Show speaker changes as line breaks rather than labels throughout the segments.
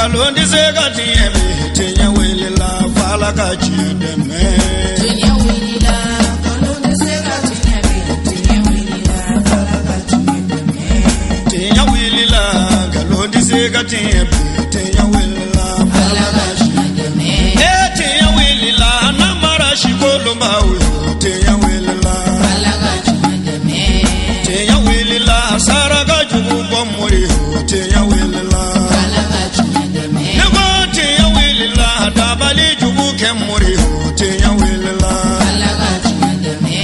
Nkalon tɛ se ka tiɲɛ bi, tiɲɛ wulila f'Ala ka tiɲɛ dɛmɛ.
Tiɲɛ wulila, nkalon tɛ se ka tiɲɛ bi, tiɲɛ wulila f'Ala ka tiɲɛ dɛmɛ.
Tiɲɛ wulila, nkalon tɛ se ka tiɲɛ bi, tiɲɛ wulila
Ala
f'Ala
ka tiɲɛ dɛmɛ.
E tiɲɛ wulila, namara sikolonbaw yo, tiɲɛ wulila.
Ala ka tiɲɛ dɛmɛ.
Tiɲɛ wulila, saraka jugu bɔ mori yo, tiɲɛ wulila.
Ala ka tiɲɛ dɛmɛ.
Ne ko tiɲɛ wulila, dabali jugu kɛ mori yo, tiɲɛ wulila.
Ala ka tiɲɛ dɛmɛ.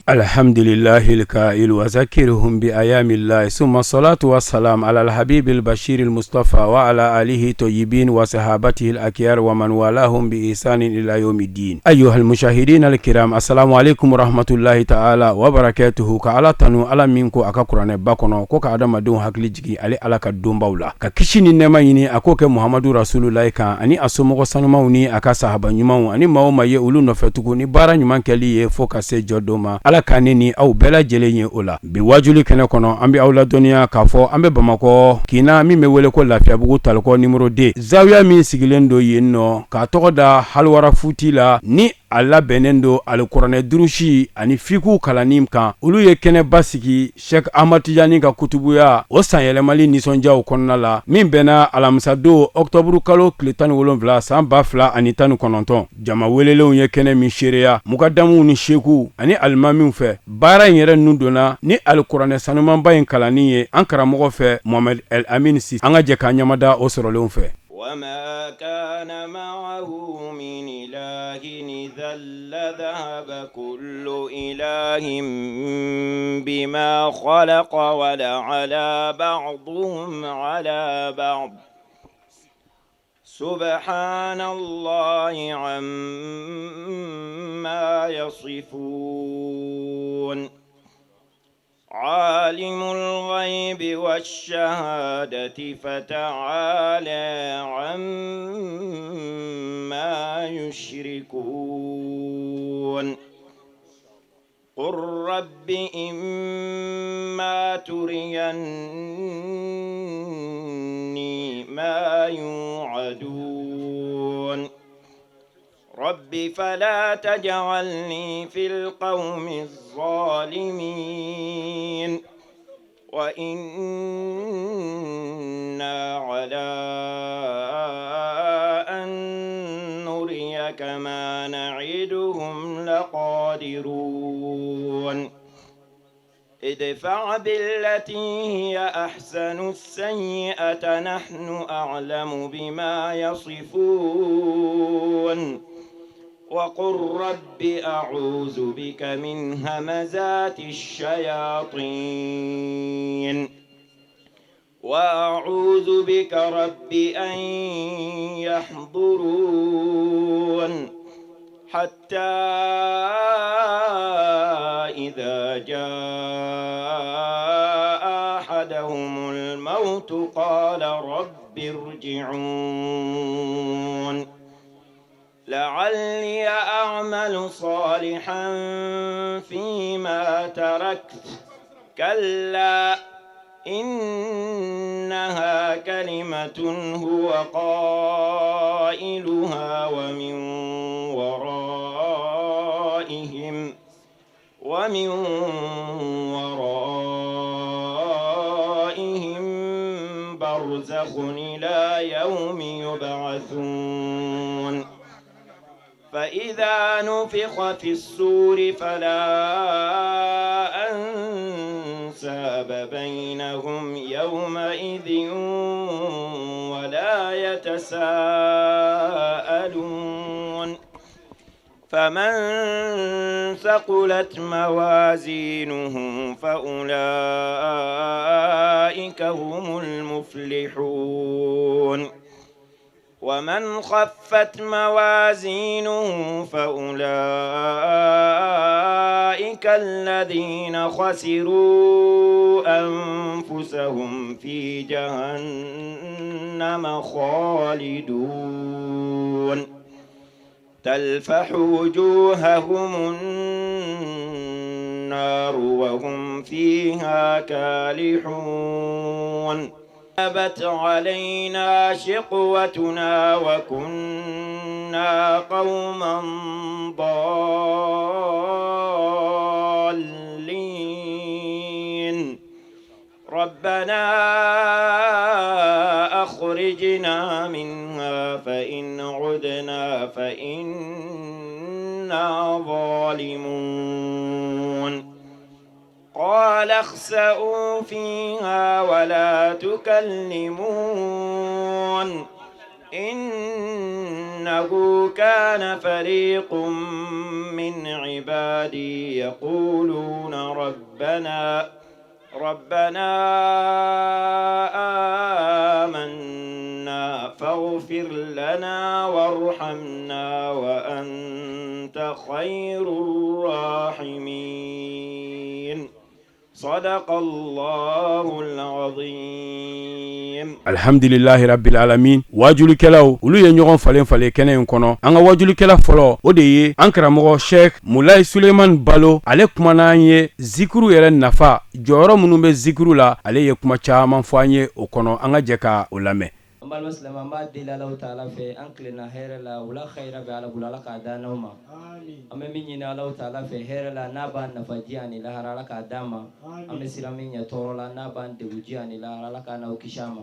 الحمد لله الكائل وذكرهم بأيام الله، ثم الصلاة والسلام على الحبيب البشير المصطفى وعلى آله الطيبين وصحابته الأكيار ومن والاهم بإحسان إلى يوم الدين. أيها المشاهدين الكرام، السلام عليكم ورحمة الله تعالى وبركاته. Ka Ala tanu, Ala min ko a ka kuranɛba kɔnɔ ko ka adamadenw hakili jigin ale Ala ka donbaw la, ka kisi ni nɛɛma ɲini a k'o kɛ Muhamadu Rasululayi kan ani a somɔgɔ sanumaw ni a ka sahaba ɲumanw ani maa o maa ye olu nɔfɛ tugun ni baara ɲuman kɛli ye fo ka se jɔ don ma. Ala ka ne ni aw bɛɛ lajɛlen ye o la. Bi wajuli kɛnɛ kɔnɔ, an bɛ aw ladɔnniya k'a fɔ an bɛ Bamakɔ kinna min bɛ wele ko Lafiyabugu Talikɔ numéro 2, zawiya min sigilen don yen nɔ k'a tɔgɔ da Haliwara Futi la, ni a labɛnnen don alikuranɛ durusi ani fiku kalanni kan. Olu ye kɛnɛba sigi Sɛk Ahmad Tijani ka kutubuya o sanyɛlɛmali nisɔndiyaw kɔnɔna la, min bɛnna alamisadon ɔkutɔburu kalo tile 17 san 2019. Jama welelenw ye kɛnɛ min seereya mukadamuw ni sekuw ani alimamiw fɛ. Baara in yɛrɛ nun donna ni alikuranɛ sanumanba in kalanni ye an karamɔgɔ fɛ Mohamed El Amine Sise. An ka jɛ k'an ɲamada o sɔrɔlenw fɛ.
وما كان معه من إله إذا لذهب كل إله بما خلق ولعلى بعضهم على بعض سبحان الله عما يصفون عالم الغيب والشهادة فتعالى عما يشركون قل رب إما تريني ما يوعدون رب فلا تجعلني في القوم الظالمين وإنا على أن نريك ما نعدهم لقادرون ادفع بالتي هي أحسن السيئة نحن أعلم بما يصفون وقل رب أعوذ بك من همزات الشياطين وأعوذ بك رب أن يحضرون حتى إذا جاء أحدهم الموت قال رب ارجعون لعلي أعمل صالحا فيما تركت كلا إنها كلمة هو قائلها ومن ورائهم برزخ إلى يوم يبعثون فإذا نفخ في الصور فلا أنساب بينهم يومئذ ولا يتساءلون فمن ثقلت موازينه فأولئك هم المفلحون ومن خفت موازينه فأولئك الذين خسروا أنفسهم في جهنم خالدون تلفح وجوههم النار وهم فيها كالحون. غلبت علينا شقوتنا وكنا قوما ضالين. ربنا أخرجنا منها فإن عدنا فإنا ظالمون. قال اخسئوا فيها ولا تكلمون. إنه كان فريق من عبادي يقولون ربنا آمنا فاغفر لنا وارحمنا وأنت خير الراحمين. صدق الله العظيم.
Alhamdulilahi rabbil alamin. Wajulikɛlaw, olu ye ɲɔgɔn falen falen kɛnɛ in kɔnɔ. An ka wajulikɛla fɔlɔ, o de ye an karamɔgɔ Sheikh Mulayi Suleiman Balo. Ale kumana an ye zikuru yɛrɛ nafa, jɔyɔrɔ minnu bɛ zikuru la. Ale ye kuma caman fɔ an ye o kɔnɔ. An ka jɛ ka o lamɛn.
An balima silamɛ, an b'a deli Alahu taala fɛ, an tilenna hɛrɛ la, wula hayira bɛ Ala bolo, Ala k'a d'an n'aw ma. An bɛ min ɲini Alahu taala fɛ hɛrɛ la, n'a b'an nafa diɲɛ ani lahara, Ala k'a d'an ma. An bɛ siran min ɲɛ tɔɔrɔ la, n'a b'an degun diɲɛ ani lahara, Ala k'an n'aw kisi a ma.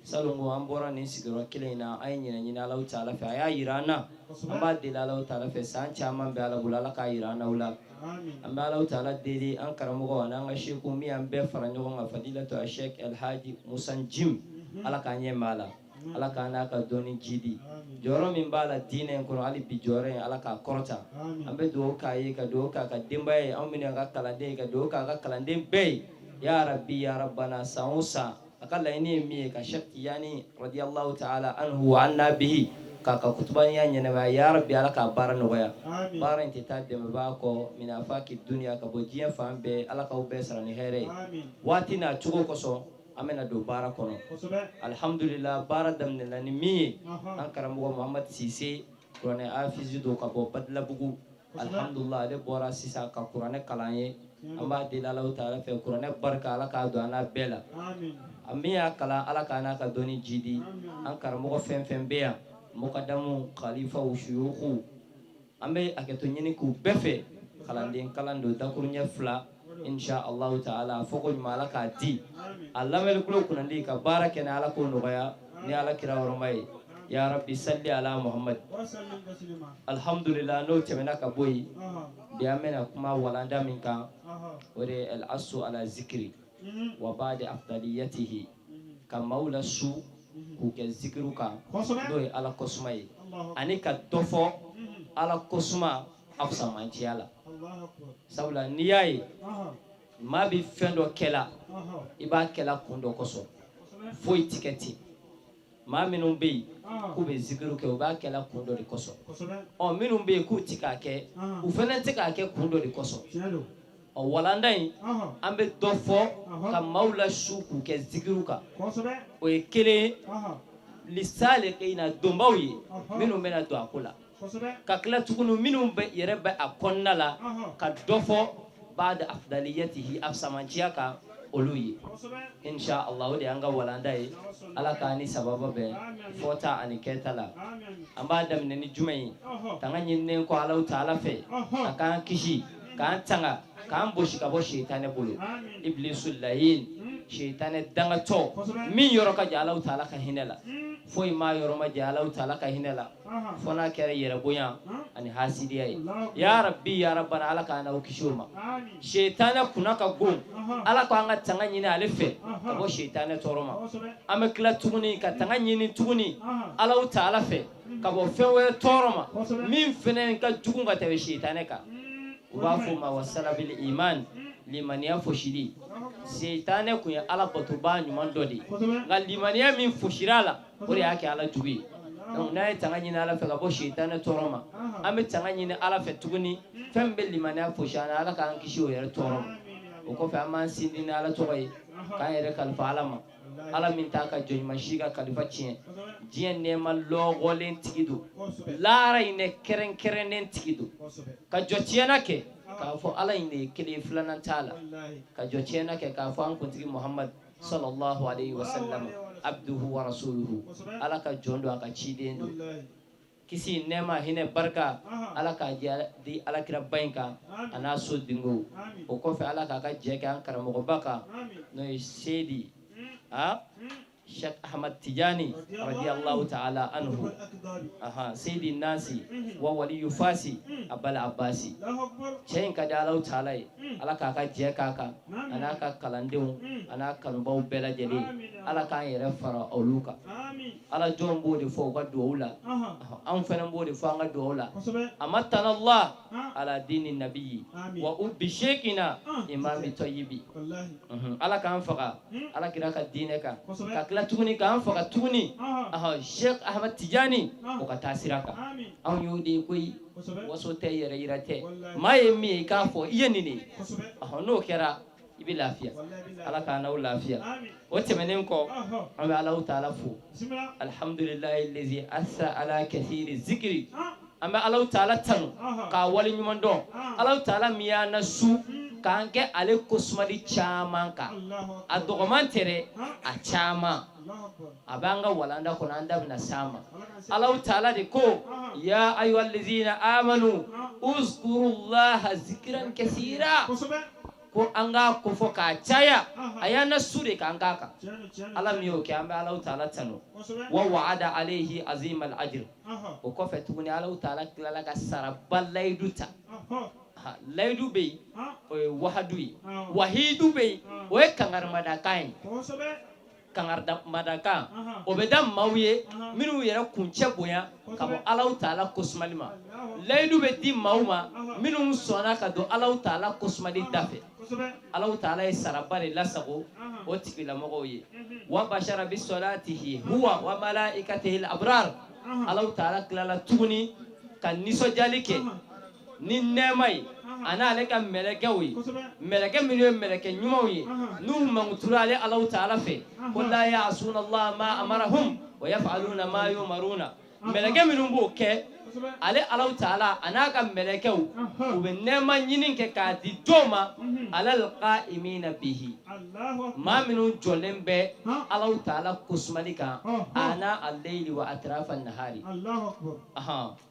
Salon ko an bɔra nin sigiyɔrɔ kelen in na, an ye ɲinɛ ɲini Alahu taala fɛ, a y'a yira an na. An b'a deli Alahu taala fɛ, san caman bɛ Ala bolo, Ala k'a yira an n'aw la. An bɛ Alahu taala deli, an karamɔgɔ ani an ka seku min y'an bɛɛ fara ɲɔgɔn kan, fadilatu a Sheikh Alhaji Musa Jim, Ala k'an ɲɛ m'a la, Ala k'an n'a ka dɔnni jidi. Jɔyɔrɔ min b'a la diinɛ in kɔnɔ, hali bi jɔyɔrɔ in, Ala k'a kɔrɔta. An bɛ dugawu k'a ye, ka dugawu k'a ka denbaya ye, anw minnu y'a ka kalanden ye, ka dugawu k'a ka kalanden bɛɛ ye. Ya Rabbi ya Rabbana, san o san a ka laɲini ye min ye, ka Sheikh Tijani radiyallahu ta'ala anhu wa anna bihi, k'a ka kutubaniya ɲɛnamaya, ya Rabbi, Ala k'a baara nɔgɔya. Baara in tɛ taa dɛmɛbaa kɔ min afaki dunya, ka bɔ diɲɛ fan bɛɛ. Ala k'aw bɛɛ sara ni hɛrɛ ye. Waati n'a cogo kosɔn, an bɛna don baara kɔnɔ. Alhamdulillah, baara daminɛna ni min ye, an karamɔgɔ Muhamad Sise, kuranɛ hafizi don ka bɔ Badilabugu. Alhamdulillah, ale bɔra sisan ka kuranɛ kalan ye. An b'a deli Alahu taala fɛ, kuranɛ barika, Ala k'a don an n'a bɛɛ la. A min y'a kalan, Ala k'a n'a ka dɔnni jidi. An karamɔgɔ fɛn fɛn bɛ yan, mukadamu, khalifaw, suyuku, an bɛ hakɛto ɲini k'u bɛɛ fɛ. Kalanden kalan don dakuruɲɛ fila, insha Allahu taala, fɔ ko ɲuman, Ala k'a di a lamɛnni kulo kunnandi ka baara kɛ ni Ala k'o nɔgɔya ni Ala kira hɔrɔma ye. Ya Rabbi salli ala Muhammad. Alhamdulillah, n'o tɛmɛna ka bɔ yen, bi an bɛna kuma walanda min kan, o de ye al asu ala zikiri wa ba'da afdaliyatihi, ka maaw la su k'u kɛ zikiru kan, n'o ye Ala kosuma ye, ani ka dɔ fɔ Ala kosuma a fusamanciya la. Sabula n'i y'a ye maa bɛ fɛn dɔ kɛla, i b'a kɛla kun dɔ kosɔn, foyi ti kɛ ten. Maa minnu bɛ yen k'u bɛ zikiru kɛ, u b'a kɛla kun dɔ de kosɔn. Ɔ, minnu bɛ yen k'u ti k'a kɛ, u fana tɛ k'a kɛ kun dɔ de kosɔn. Ɔ, walanda in, an bɛ dɔ fɔ ka maaw la su k'u kɛ zikiru kan, o ye kelen ye lisalikina, donbaw ye minnu bɛna don a ko la, ka tila tuguni minnu bɛ yɛrɛ bɛ a kɔnɔna la, ka dɔ fɔ ba'da afdaliyatihi, a fusamanciya kan olu ye, insha Allah. O de y'an ka walanda ye. Ala k'an ni sababa bɛn fɔta ani kɛta la. An b'a daminɛ ni jumɛn ye? Tanga ɲininen kɔ Alahu taala fɛ a k'an kisi, k'an tanga, k'an bosi ka bɔ seitanɛ bolo, iblisu layin, seitanɛ dangatɔ min yɔrɔ ka jan Alahu taala ka hinɛ la. Foyi m'a yɔrɔ ma jan Alahu taala ka hinɛ la fo n'a kɛra yɛrɛ bonya ani hasidiya ye. Ya Rabbi ya Rabbana, Ala k'an n'aw kisi o ma. Seitanɛ kunna ka bon. Ala ko an ka tanga ɲini ale fɛ ka bɔ seitanɛ tɔɔrɔ ma. An bɛ tila tuguni ka tanga ɲini tuguni Alahu taala fɛ ka bɔ fɛn wɛrɛ tɔɔrɔ ma min fɛnɛ ka jugu ka tɛmɛ seitanɛ kan. U b'a fɔ o ma wasalabil iman, limaniya fosili. Seitanɛ kun ye Ala batobaa ɲuman dɔ de ye, nka limaniya min fosira a la, o de y'a kɛ Ala jugu ye. Donc n'a ye tanga ɲini Ala fɛ ka bɔ seitanɛ tɔɔrɔ ma, an bɛ tanga ɲini Ala fɛ tuguni fɛn min bɛ limaniya fosi an na, Ala k'an kisi o yɛrɛ tɔɔrɔ ma. O kɔfɛ, an b'an sinsin ni Ala tɔgɔ ye, k'an yɛrɛ kalifa Ala ma, Ala min t'a ka jɔnɲuman si ka kalifa tiɲɛ. Diɲɛ nɛɛma lɔgɔlen tigi don, lahara in ne kɛrɛnkɛrɛnnen tigi don. Ka jɔ tiɲɛna kɛ k'a fɔ Ala in de ye kelen, filanan t'a la. Ka jɔ tiɲɛna kɛ k'a fɔ an kuntigi Muhammad sallallahu alaihi wasallam. Abduhu wa rasuluhu. Ala ka jɔn don, a ka ciden don. Kisi, nɛɛma, hinɛ, barika, Ala k'a di alakiraba in kan a n'a so dingo. O kɔfɛ, Ala k'a ka jɛ kɛ an karamɔgɔba kan, n'o ye Seyidi a Sheikh Ahmad Tijani radiyallahu ta'ala anhu, aha, Seyidi Nasi wa waliyu Fasi Abal Abbasi. Cɛ in ka di Alahu ta'ala ye. Ala k'a ka jɛ k'a kan a n'a ka kalandenw a n'a kanubaw bɛɛ lajɛlen. Ala k'an yɛrɛ fara olu kan. Ala jɔn b'o de fɔ u ka duwawu la, anw fana b'o de fɔ an ka duwawu la. Amatanallah ala dini nabiyyi wa ubbi shekina imami tayyibi. Ala k'an faga Ala kira ka diinɛ kan, ka tila tuguni k'an faga tuguni Sheikh Ahmad Tijani o ka taa sira kan. Anw y'o de ye koyi. Waso tɛ, yɛrɛ yira tɛ. Maa ye min ye, i k'a fɔ i ye nin de ye. N'o kɛra, i bɛ lafiya. Ala k'an n'aw lafiya. O tɛmɛnen kɔ, an bɛ Alahu taala fo. Alhamdulilayi lezi asa ala kasiri zikiri. An bɛ Alahu taala tanu k'a wale ɲuman dɔn, Alahu taala min y'an na su k'an kɛ ale kosumali caman kan. A dɔgɔman tɛ dɛ, a caman. A b'an ka walanda kɔnɔ, an da bɛna s'a ma. Alahu taala de ko: ya ayyuhal lezina amanu uzkurullaha zikiran kasira. Ko an k'a kofɔ k'a caya. A y'an na su de k'an k'a kan. Ala min y'o kɛ, an bɛ Alahu taala tanu. Wa wa'ada alayhi azim al ajr. O kɔfɛ tuguni, Alahu taala tilala ka saraba layidu ta. Layidu bɛ yen, o ye wahadu ye. Wahidu bɛ yen, o ye kangarimadakan ye. Kangarimadakan, o bɛ da maaw ye minnu yɛrɛ kuncɛ bonya ka bɔ Alahu taala kosumali ma. Layidu bɛ di maaw ma minnu sɔnna ka don Alahu taala kosumali da fɛ. Alahu taala ye saraba de lasago o tigilamɔgɔw ye. Wa bashara bi salatihi huwa wa malaikatihi al-abrar. Alahu taala tilala tuguni ka nisɔndiyali kɛ ni nɛɛma ye a n'ale ka mɛlɛkɛw ye, mɛlɛkɛ minnu ye mɛlɛkɛ ɲumanw ye, n'u mankutura ale Alahu taala fɛ ko la ya'suna Allah ma amarahum wa yaf'aluna ma yumaruna. Mɛlɛkɛ minnu b'o kɛ, ale Alahu taala a n'a ka mɛlɛkɛw, u bɛ nɛɛma ɲini kɛ k'a di jɔn ma? Alal qa'imina bihi, maa minnu jɔlen bɛ Alahu taala kosumali kan, ana al-layli wa atrafa nahari,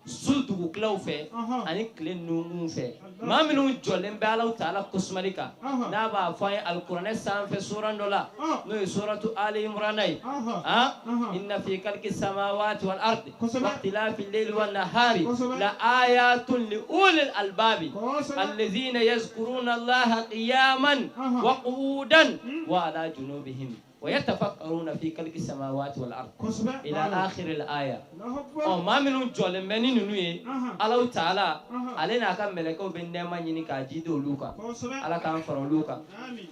su dugutilaw fɛ ani tile nunkun fɛ. Maa minnu jɔlen bɛ Alahu taala kosumali kan, n'a b'a fɔ an ye alikuranɛ sanfɛ suran dɔ la, n'o ye suratu Ali Imrana ye: inna fi kalki samawati wal ardi wa ikhtilafi layli wan nahari la ayatun li ulil albabi allazina yazkuruna Allaha qiyaman wa qu'udan wa ala junubihim wa yatafakkaruna fi kalki samawati wal ard ila akhir al aya. Ɔ, maa minnu jɔlen bɛ ni ninnu ye, Alahu taala ale n'a ka mɛlɛkɛw bɛ nɛɛma ɲini k'a ji di olu kan. Ala k'an fara olu kan.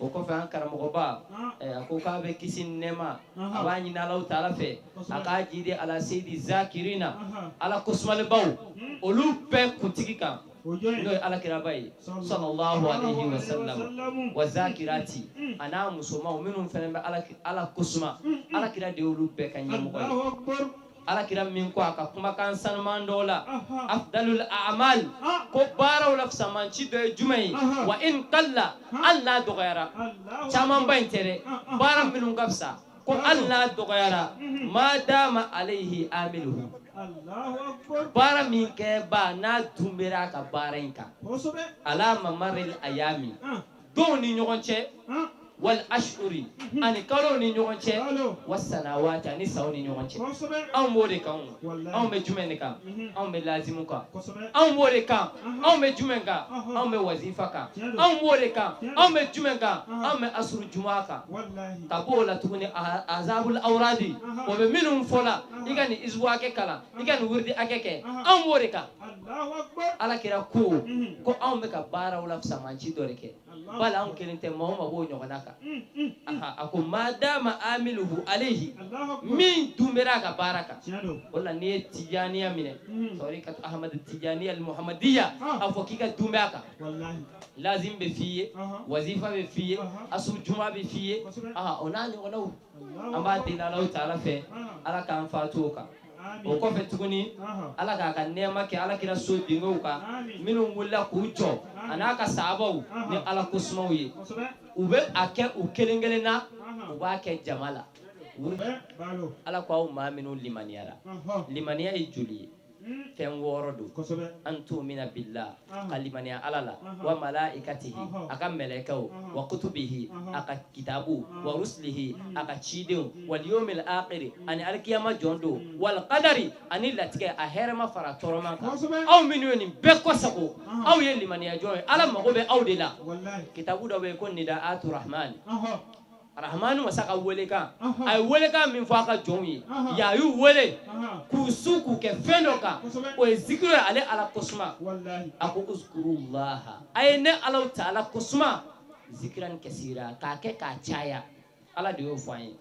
O kɔfɛ, an karamɔgɔba a ko k'a bɛ kisi ni nɛɛma, a b'a ɲini Alahu taala fɛ a k'a ji di ala seyidi zakirina, Ala kosumalibaw olu bɛɛ kuntigi kan, n'o ye alakiraba ye sallallahu alayhi wa sallam, wa zakirati, a n'a musomanw minnu fana bɛ Ala kosuma. Alakira de y'olu bɛɛ ka ɲɛmɔgɔ ye. Alakira min ko a ka kumakan sanuman dɔw la: afdalul a'mal, ko baaraw la fisamanci dɔ ye jumɛn ye? Wa in qalla, hali n'a dɔgɔyara. Camanba in tɛ dɛ, baara minnu ka fisa, ko hali n'a dɔgɔyara, ma dama alayhi amiluhu, baara min kɛba n'a dunbera a ka baara in kan, ala mamaril ayami, donw ni ɲɔgɔn cɛ, wal ashuri, ani kalow ni ɲɔgɔn cɛ, wa sanawati, ani sanw ni ɲɔgɔn cɛ. Anw b'o de kan. Anw bɛ jumɛn de kan? Anw bɛ lazimu kan. Anw b'o de kan. Anw bɛ jumɛn kan? Anw bɛ wazifa kan. Anw b'o de kan. Anw bɛ jumɛn kan? Anw bɛ asuru juma kan. Ka b'o la tuguni, azabul awradi, o bɛ minnu fɔ la, i ka nin izubu hakɛ kalan, i ka nin wurudi hakɛ kɛ, anw b'o de kan. Ala kira ko ko anw bɛ ka baaraw la fisamanci dɔ de kɛ. Bali anw kelen tɛ, maa o maa b'o ɲɔgɔnna kan. A ko ma dama amiluhu alayhi, min dunbera a ka baara kan. O la, n'i ye tijaniya minɛ, tariqatu Ahmad Tijaniya al-Muhammadiya, a fɔ k'i ka dunbɛ a kan. Lazim bɛ f'i ye, wazifa bɛ f'i ye, asuru juma bɛ f'i ye, o n'a ɲɔgɔnnaw. An b'a deli Alahu taala fɛ, Ala k'an fatu o kan. O kɔfɛ tuguni, Ala k'a ka nɛɛma kɛ Ala kira so dingew kan minnu wulila k'u jɔ a n'a ka sahabaw ni Ala kosumaw ye. U bɛ a kɛ u kelen kelen na, u b'a kɛ jama la. Ala ko aw maa minnu limaniyara, limaniya ye joli ye? Fɛn wɔɔrɔ don. An tumina billah, ka limaniya Ala la, wa malaikatihi, a ka mɛlɛkɛw, wa kutubihi, a ka kitabu, wa rusulihi, a ka cidenw, wal yawmil akhiri, ani alikiyama jɔn don, wal qadari, ani latigɛ a hɛrɛma fara tɔɔrɔma kan. Aw minnu ye nin bɛɛ kɔsago, aw ye limaniya jɔn ye, Ala mago bɛ aw de la. Kitabu dɔ bɛ yen ko nidaatu rahman, Rahmani masa ka welekan, a ye welekan min fɔ a ka jɔnw ye, a y'u wele k'u su k'u kɛ fɛn dɔ kan, o ye zikiru ye ale Ala kosuma. A ko uzkurullaha, a ye ne Alahu taala kosuma, zikiran kasira, k'a kɛ k'a caya. Ala de y'o fɔ an ye.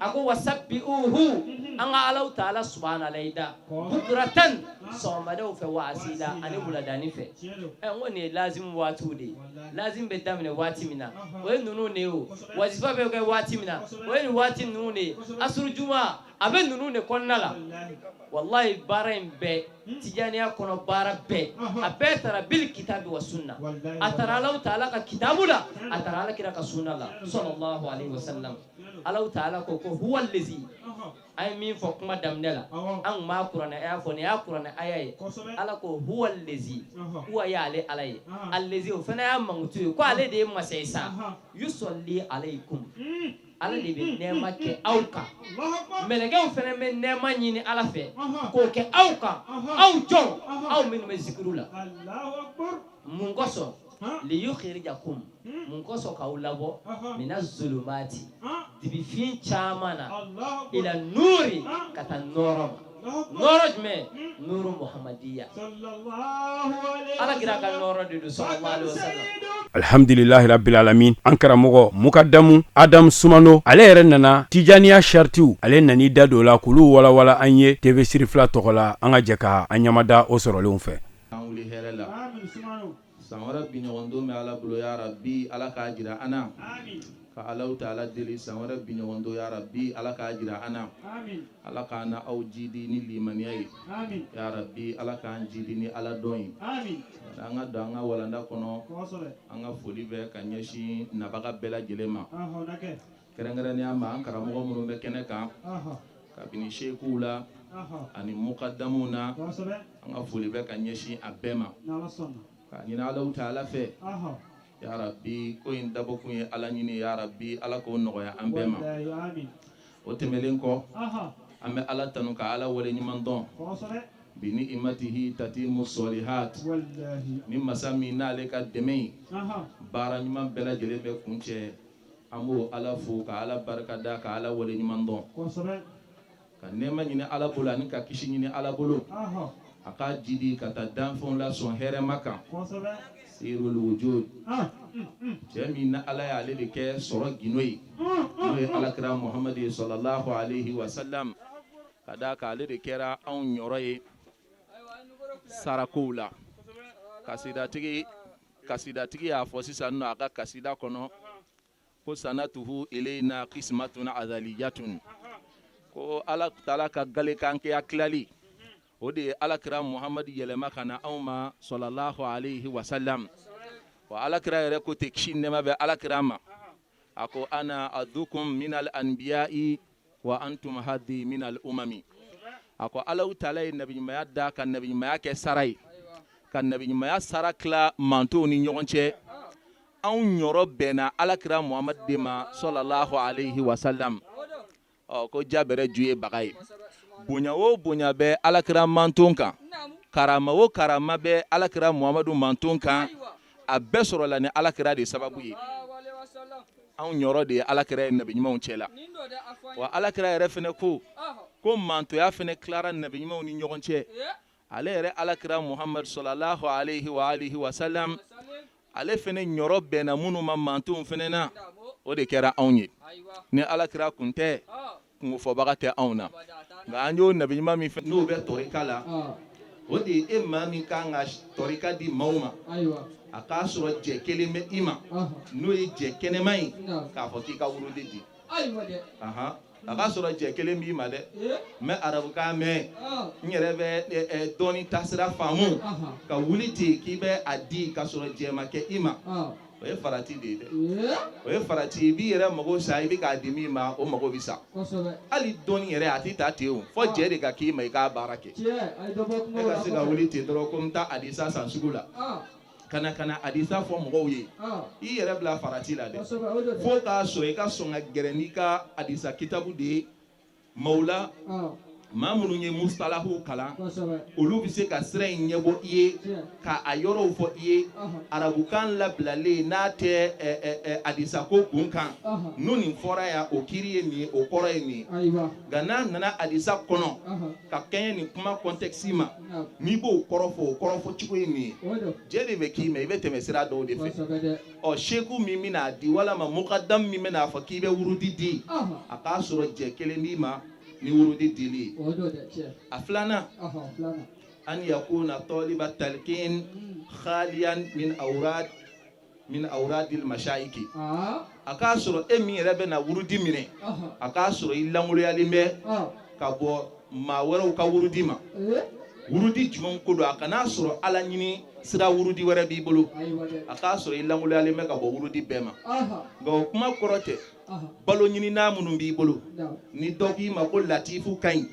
A ko wasabbihuhu, an ka Alahu taala subahanallahi da bukuratan, sɔgɔmadaw fɛ, wa asila, ani wuladani fɛ. Ɛ n ko nin ye lazimu waatiw de ye. Lazim bɛ daminɛ waati min na, o ye ninnu de ye. O wazifa bɛ kɛ waati min na, o ye nin waati ninnu de ye. Asuru juma a bɛ ninnu de kɔnɔna la. Walayi, baara in bɛɛ, tijaniya kɔnɔ baara bɛɛ, a bɛɛ taara bil kitabi wa sunna. A taara Alahu taala ka kitabu la, a taara Ala kira ka sunna la, sallallahu alaihi wasallam. Alahu taala ko huwa lezi, an ye min fɔ kuma daminɛ la, an tun b'a kuranɛ aya fɔ, nin y'a kuranɛ aya ye. Ala ko huwa lezi, huwa y'ale Ala ye, alezi o fana y'a mankutu ye, ko ale de ye masa ye sa, yusolli alaykum, Ala de bɛ nɛɛma kɛ aw kan. Mɛlɛkɛw fana bɛ nɛɛma ɲini Ala fɛ k'o kɛ aw kan, aw jɔn, aw minnu bɛ zikiru la. Mun kosɔn? Liyukhirijakum, mun kosɔn k'aw labɔ, mina zulumati, dibifin caman na, ila nuri, ka taa nɔɔrɔ ma. Nɔɔrɔ jumɛn? Nuru muhamadiya, Ala kira ka nɔɔrɔ de don, sallallahu alaihi wasallam.
Alhamdulilahi rabbil alamin. An karamɔgɔ mukadamu Adam Sumano, ale yɛrɛ nana tijaniya saritiw, ale nan'i da don la k'olu walawala an ye TV Sirifila tɔgɔ la. An ka jɛ ka an ɲamada o sɔrɔlenw fɛ.
An wuli hɛrɛ la. San wɛrɛ bi ɲɔgɔn don bɛ Ala bolo, ya rabi, Ala k'a jira an na. Ka Alahu taala deli, san wɛrɛ bi ɲɔgɔn don, ya rabi, Ala k'a jira an na. Ala k'an na aw jidi ni limaniya ye, ya rabi, Ala k'an jidi ni Ala dɔn ye. An ka don an ka walanda kɔnɔ. An ka foli bɛ ka ɲɛsin nabaga bɛɛ lajɛlen ma, kɛrɛnkɛrɛnnenya ma an karamɔgɔ minnu bɛ kɛnɛ kan, kabini sekuw la ani mukadamuw na. An ka foli bɛ ka ɲɛsin a bɛɛ ma, k'a ɲini Alahu taala fɛ, ya rabi, ko in dabɔkun ye Ala ɲini, ya rabi, Ala k'o nɔgɔya an bɛɛ ma. O tɛmɛlen kɔ, an bɛ Ala tanu ka Ala wale ɲuman dɔn. Bi ni imatihi tatimu sɔlihat, ni masa min n'ale ka dɛmɛ ye baara ɲuman bɛɛ lajɛlen bɛ kun cɛ, an b'o Ala fo ka Ala barika da ka Ala wale ɲuman dɔn, ka nɛɛma ɲini Ala bolo ani ka kisi ɲini Ala bolo, a k'a jidi ka taa danfɛnw la sɔn hɛrɛma kan, sirul wujud, cɛ min na Ala y'ale de kɛ sɔrɔ gindo ye, n'o ye Alakira Muhamadu ye, sallallahu alaihi wa sallam, ka d'a kan ale de kɛra anw ɲɔrɔ ye sarakow la. Kasidatigi y'a fɔ sisan nɔ a ka kasida kɔnɔ ko sanatuhu ilayna qismatun azaliyatun, ko Ala taala ka galekankeya tilali, o de ye Alakira Muhamadu yɛlɛma ka na anw ma, sallallahu alaihi wa sallam. Wa Alakira yɛrɛ ko ten, kisi nɛɛma bɛ Alakira ma, a ko ana adukum minal anbiya'i wa antum hadi minal umami. A ko Alahu taala ye nabiɲumanya da ka nabiɲumanya kɛ sara ye, ka nabiɲumanya sara tila mantonw ni ɲɔgɔn cɛ. Anw ɲɔrɔ bɛnna Alakira Muhamadu de ma, sallallahu alaihi wa sallam. Ɔ ko jabɛrɛ ju ye baga ye. Bonya o bonya bɛ Alakira manton kan, karama o karama bɛ Alakira Muhamadu manton kan, a bɛɛ sɔrɔla ni Alakira de sababu ye. Anw ɲɔrɔ de ye Alakira ye nabiɲumanw cɛ la. Wa Alakira yɛrɛ fɛnɛ ko mantoya fɛnɛ tilara nabiɲumanw ni ɲɔgɔn cɛ. Ale yɛrɛ Alakira Muhamadu sallallahu alaihi wa alihi wa sallam, ale fɛnɛ ɲɔrɔ bɛnna minnu ma mantonw fɛnɛ na, o de kɛra anw ye. Ni Alakira kun tɛ, kungofɔbaga tɛ anw na. Nka an y'o nabiɲuman min fɛ, n'o bɛ tɔrika la, o de ye e maa min kan ka tɔrika di maaw ma, a k'a sɔrɔ jɛ kelen bɛ i ma, n'o ye jɛ kɛnɛma ye, k'a fɔ k'i ka wurudi di. A k'a sɔrɔ jɛ kelen b'i ma dɛ. N bɛ arabukan mɛn, n yɛrɛ bɛ dɔɔni taasira faamu, ka wuli ten k'i bɛ a di ka sɔrɔ jɛ ma kɛ i ma. O ye farati de ye dɛ. O ye farati, i b'i yɛrɛ mago sa, i bɛ k'a di min ma, o mago bɛ sa. Hali dɔnni yɛrɛ, a tɛ taa ten o, fo jɛ de ka k'i ma i k'a baara kɛ. E ka se ka wuli ten dɔrɔn ko n taa hadisa san sugu la, ka na ka na hadisa fɔ mɔgɔw ye, i yɛrɛ bila farati la dɛ. Fo k'a sɔrɔ i ka sɔn ka gɛrɛ n'i ka hadisa kitabu de ye maaw la, maa minnu ye mustalahu kalan, olu bɛ se ka sira in ɲɛbɔ i ye, ka a yɔrɔw fɔ i ye arabukan labilalen, n'a tɛ hadisa ko kun kan. N'o nin fɔra yan, o kiiri ye nin ye, o kɔrɔ ye nin ye. Nka n'a nana hadisa kɔnɔ ka kɛɲɛ nin kuma contexte ma, n'i b'o kɔrɔ fɔ, o kɔrɔ fɔ cogo ye nin ye. Jɛ de bɛ k'i ma, i bɛ tɛmɛ sira dɔw de fɛ. Ɔ, seku min bɛna di, walama mukadam min bɛna fɔ k'i bɛ wurudi di, a k'a sɔrɔ jɛ kelen b'i ma ni wurudi dili ye. A filanan, an yakuna taliba talqin khaliyan min awrad min awradil mashayiki. A k'a sɔrɔ e min yɛrɛ bɛ na wurudi minɛ, a k'a sɔrɔ i lankoloyalen bɛ ka bɔ maa wɛrɛw ka wurudi ma. Wurudi jumɛn ko don? A kan'a sɔrɔ ala ɲini sira wurudi wɛrɛ b'i bolo. A k'a sɔrɔ i lankoloyalen bɛ ka bɔ wurudi bɛɛ ma. Nka o kuma kɔrɔ tɛ balo ɲinina minnu b'i bolo, ni dɔ k'i ma ko latifu ka ɲi,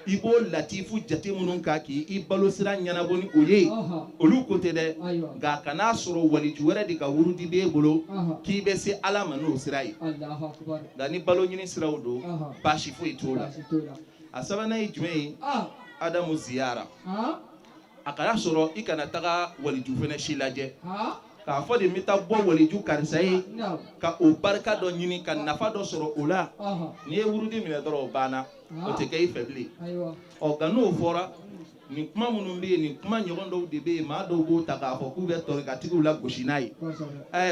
i b'o latifu jate minnu kan k'i balo sira ɲɛnabɔ ni o ye, olu ko tɛ dɛ. Nka a kan'a sɔrɔ waliju wɛrɛ de ka wurudi b'e bolo k'i bɛ se ala ma n'o sira ye. Nka ni balo ɲini siraw don, baasi foyi t'o la. A sabanan ye jumɛn ye? Adamu ziyara. A kana sɔrɔ i kana taga waliju fɛnɛ si lajɛ k'a fɔ de n bɛ taa bɔ waliju karisa ye ka o barika dɔ ɲini ka nafa dɔ sɔrɔ o la. N'i ye wurudi minɛ dɔrɔn, o banna, o tɛ kɛ i fɛ bilen. Ɔ, nka n'o fɔra, nin kuma minnu bɛ yen, nin kuma ɲɔgɔn dɔw de bɛ yen, maa dɔw b'o ta k'a fɔ k'u bɛ tɔrikatigiw lagosi n'a ye.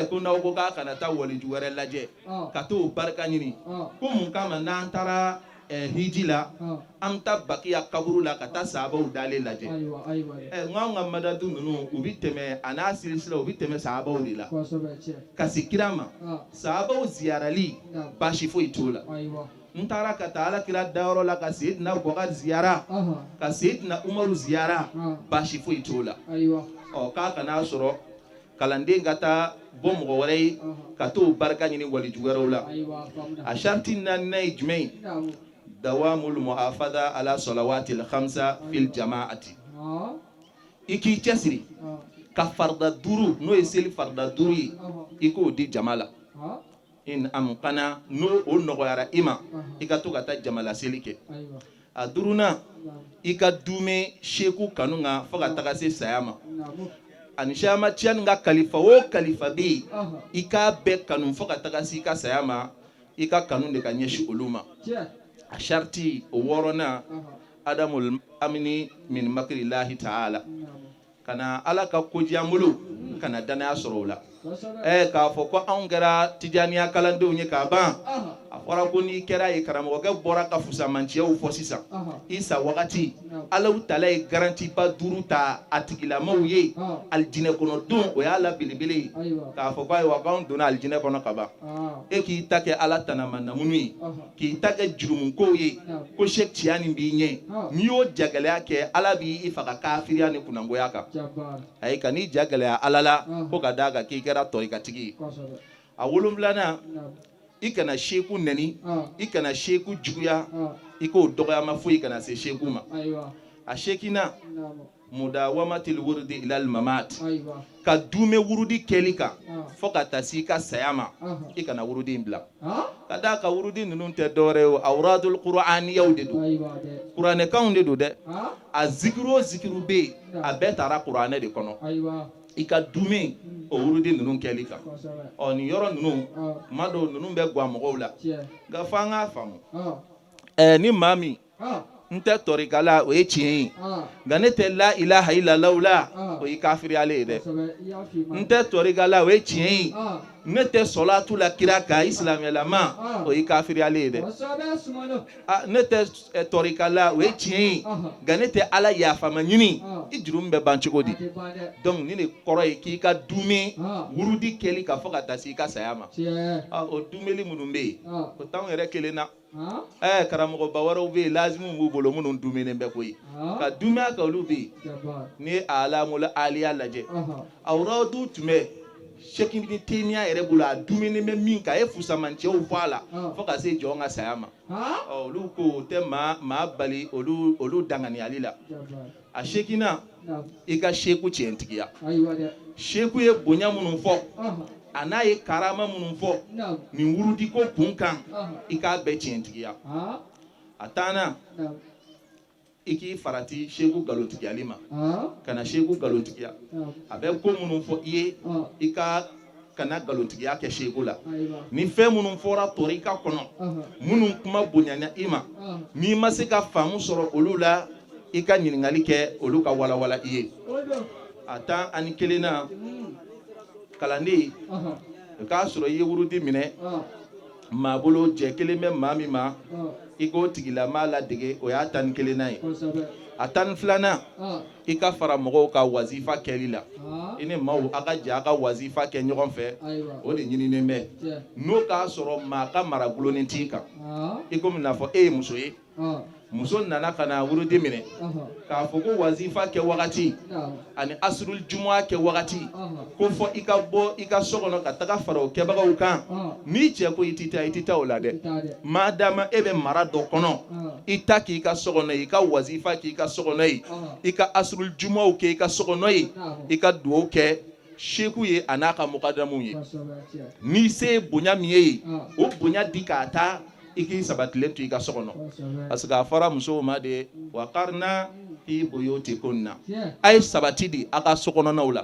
Ko n'aw ko k'a kana taa waliju wɛrɛ lajɛ ka t'o barika ɲini, ko mun kama n'an taara hiji la, an bɛ taa bakiya kaburu la ka taa sahabaw dalen lajɛ? N k'anw ka madadu ninnu, u bɛ tɛmɛ a n'a silisila, u bɛ tɛmɛ sahabaw de la ka se kira ma. Sahabaw ziyarali, baasi foyi t'o la. N taara ka taa ala kira dayɔrɔ la ka Seyidina Abubakar ziyara, ka Seyidina Umaru ziyara, baasi foyi t'o la. Ɔ, k'a kan'a sɔrɔ kalanden ka taa bɔ mɔgɔ wɛrɛ ye ka t'o barika ɲini waliju wɛrɛw la. A sariti naaninan ye jumɛn ye? Dawamul muhafada ala salawatil khamsa fil jama'ati. I k'i cɛsiri ka farida duuru, n'o ye seli farida duuru ye, i k'o di jama la. In amkana, n'o o nɔgɔyara i ma, i ka to ka taa jama la seli kɛ. A duurunan, i ka duumɛ seku kanu kan fo ka taga se saya ma. Ani Siyama Tijani ka kalifa o kalifa bɛ yen, i k'a bɛɛ kanu fo ka taga se i ka saya ma. I ka kanu de ka ɲɛsin olu ma. A sariti o wɔɔrɔnan, adamul amini min makirilahi taala, kana ala ka kodiya bolo, kana danaya sɔrɔ o la. K'a fɔ ko anw kɛra tijaniya kalandenw ye k'a ban, a fɔra ko n'i kɛra ye, karamɔgɔkɛ bɔra ka fusamanciyaw fɔ sisan, i sa wagati, Alahu taala ye garantiba duuru ta a tigilamaw ye alijinɛ kɔnɔ don, o y'a la belebele ye. K'a fɔ ko ayiwa, k'anw donna alijinɛ kɔnɔ ka ban, e k'i ta kɛ ala tanama namunu ye, k'i ta kɛ jurumukow ye, ko Sɛki Tijani b'i ɲɛ, n'i y'o jagɛlɛya kɛ, ala b'i faga kafiriya ni kunangoya kan. Ayi, ka n'i ja gɛlɛya ala la ko ka d'a kan k'i kɛra tɔrikatigi ye. A wolonfilanan, i kana seku nɛni, i kana seku juguya, i k'o dɔgɔyama foyi kana se seku ma. A seeginnan, mudawamatil wurudi ilal mamat, ka duumɛ wurudi kɛli kan fo ka taa se i ka saya ma. I kana wurudi in bila, ka d'a kan wurudi ninnu tɛ dɔwɛrɛ ye o, awradul qur'aniyaw de don, kuranɛkanw de don dɛ. A zikiru o zikiru bɛ yen, a bɛɛ taara kuranɛ de kɔnɔ. I ka duumɛ o wurudi ninnu kɛli kan. Ɔ, nin yɔrɔ ninnu, kuma dɔw ninnu bɛ gan mɔgɔw la, nka fo an k'a faamu. Ni maa min n tɛ tɔrika la, o ye tiɲɛ ye, nka ne tɛ la ilaha illallah la, o ye kafiriyalen ye dɛ. N tɛ tɔrika la, o ye tiɲɛ ye, ne tɛ sɔlatu la kira kan i silamɛlama, o ye kafiriyalen ye dɛ. Ne tɛ tɔrika la, o ye tiɲɛ ye, nka ne tɛ ala yafama ɲini, i jurumu bɛ ban cogo di? Donc nin de kɔrɔ ye k'i ka duumɛ wurudi kɛli kan fo ka taa se i ka saya ma. O duumɛli minnu bɛ yen, o t'anw yɛrɛ kelen na. Karamɔgɔba wɛrɛw bɛ yen, lazimu b'u bolo minnu duumɛnen bɛ koyi, ka duumɛ a kan, olu bɛ yen. N'i ye alamul aliya lajɛ, awradu tun bɛ Sɛki Ibn Taymiya yɛrɛ bolo, a dumuni bɛ min kan, a ye fusamancɛw fɔ a la fo ka se jɔn ka saya ma. Ɔ, olu ko o tɛ maa bali olu danganiyali la. A seginna, i ka seku tiɲɛtigiya. Seku ye bonya minnu fɔ, a n'a ye karama minnu fɔ nin wurudiko kun kan, i k'a bɛɛ tiɲɛtigiya. A tannan, i k'i farati seku nkalontigiyali ma. Kana seku nkalontigiya. A bɛ ko minnu fɔ i ye, i ka kana nkalontigiya kɛ seku la. Ni fɛn minnu fɔra tɔrika kɔnɔ, minnu kuma bonyana i ma, n'i ma se ka faamu sɔrɔ olu la, i ka ɲininkali kɛ, olu ka walawala i ye. A 11nan, kalanden, o k'a sɔrɔ i ye wurudi minɛ maa bolo, jɛ kelen bɛ maa min ma, i k'o tigilamaa ladege. O y'a 11nan ye. A 12nan, i ka fara mɔgɔw ka wazifa kɛli la. I ni maaw, a ka jɛ a ka wazifa kɛ ɲɔgɔn fɛ, o de ɲininen bɛ. N'o k'a sɔrɔ maa ka mara gulonnen t'i kan, i komi n'a fɔ e ye muso ye, muso nana ka na wurudi minɛ, k'a fɔ ko wazifa kɛ wagati ani asurul jumuwa kɛ wagati, ko fɔ i ka bɔ i ka so kɔnɔ ka taga fara o kɛbagaw kan. N'i cɛ ko i tɛ taa, i tɛ taa o la dɛ. Madama e bɛ mara dɔ kɔnɔ, i ta k'i ka so kɔnɔ yen, i ka wazifa k'i ka so kɔnɔ yen, i ka asurul jumuwaw kɛ i ka so kɔnɔ yen, i ka duwawu kɛ seku ye a n'a ka mukadamuw ye. N'i se ye bonya min ye yen, o bonya di k'a taa, i k'i sabatilen to i ka so kɔnɔ, parce que a fɔra musow ma de waqarna fi buyutikunna, a ye sabati di a ka so kɔnɔnaw la.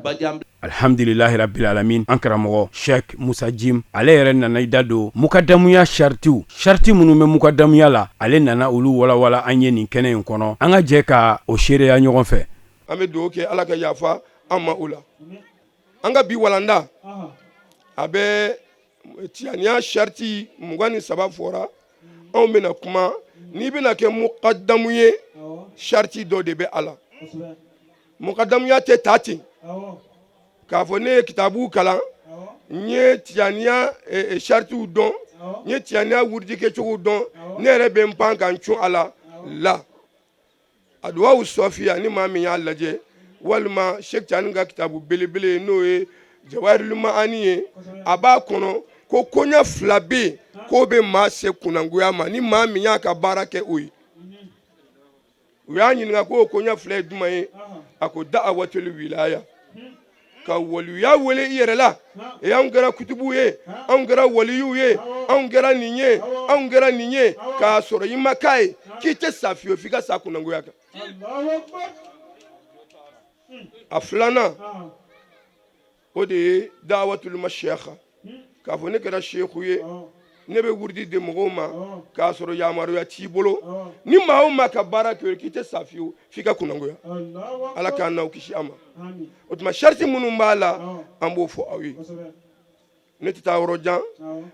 Bajan.
Alhamdulilahi rabbil alamin. An karamɔgɔ Sheikh Musa Jim, ale yɛrɛ nana i da don mukadamuya saritiw, sariti minnu bɛ mukadamuya la, ale nana olu walawala an ye nin kɛnɛ in kɔnɔ. An ka jɛ ka o seereya ɲɔgɔn fɛ.
An bɛ dugawu kɛ, Ala ka yafa an ma o la. An ka bi walanda, a bɛ tijaniya sariti 23 fɔra. Anw bɛna kuma, n'i bɛna kɛ mukadamu ye, sariti dɔ de bɛ a la. Mukadamuya tɛ ta ten k'a fɔ ne ye kitabu kalan, n ye tijaniya saritiw dɔn, n ye tijaniya wurudi kɛcogo dɔn, ne yɛrɛ bɛ n pan ka n cun a la la. Aduwawu sɔfiya, ni maa min y'a lajɛ, walima Sheikh Tijani ka kitabu belebele, n'o ye Jawahirul Maani ye, a b'a kɔnɔ ko koɲɛ fila bɛ yen k'o bɛ maa se kunnangoya ma, ni maa min y'a ka baara kɛ o ye. U y'a ɲininka k'o koɲɛ fila ye jumɛn ye? A ko da'awatul wilaya, ka waliyuya wele i yɛrɛ la. E, anw kɛra kutubuw ye, anw kɛra waliyuw ye, anw kɛra nin ye, anw kɛra nin ye, k'a sɔrɔ i ma k'a ye, k'i tɛ sa fiyewu f'i ka sa kunnangoya kan. A filanan, o de ye dawatul mashayikha, k'a fɔ ne kɛra seku ye, ne bɛ wurudi di mɔgɔw ma, k'a sɔrɔ yamaruya t'i bolo. Ni maa o maa ka baara kɛ, k'i tɛ sa fiyewu f'i ka kunnangoya. Ala k'an n'aw kisi a ma. O tuma, sariti minnu b'a la, an b'o fɔ aw ye. Ne tɛ taa yɔrɔ jan.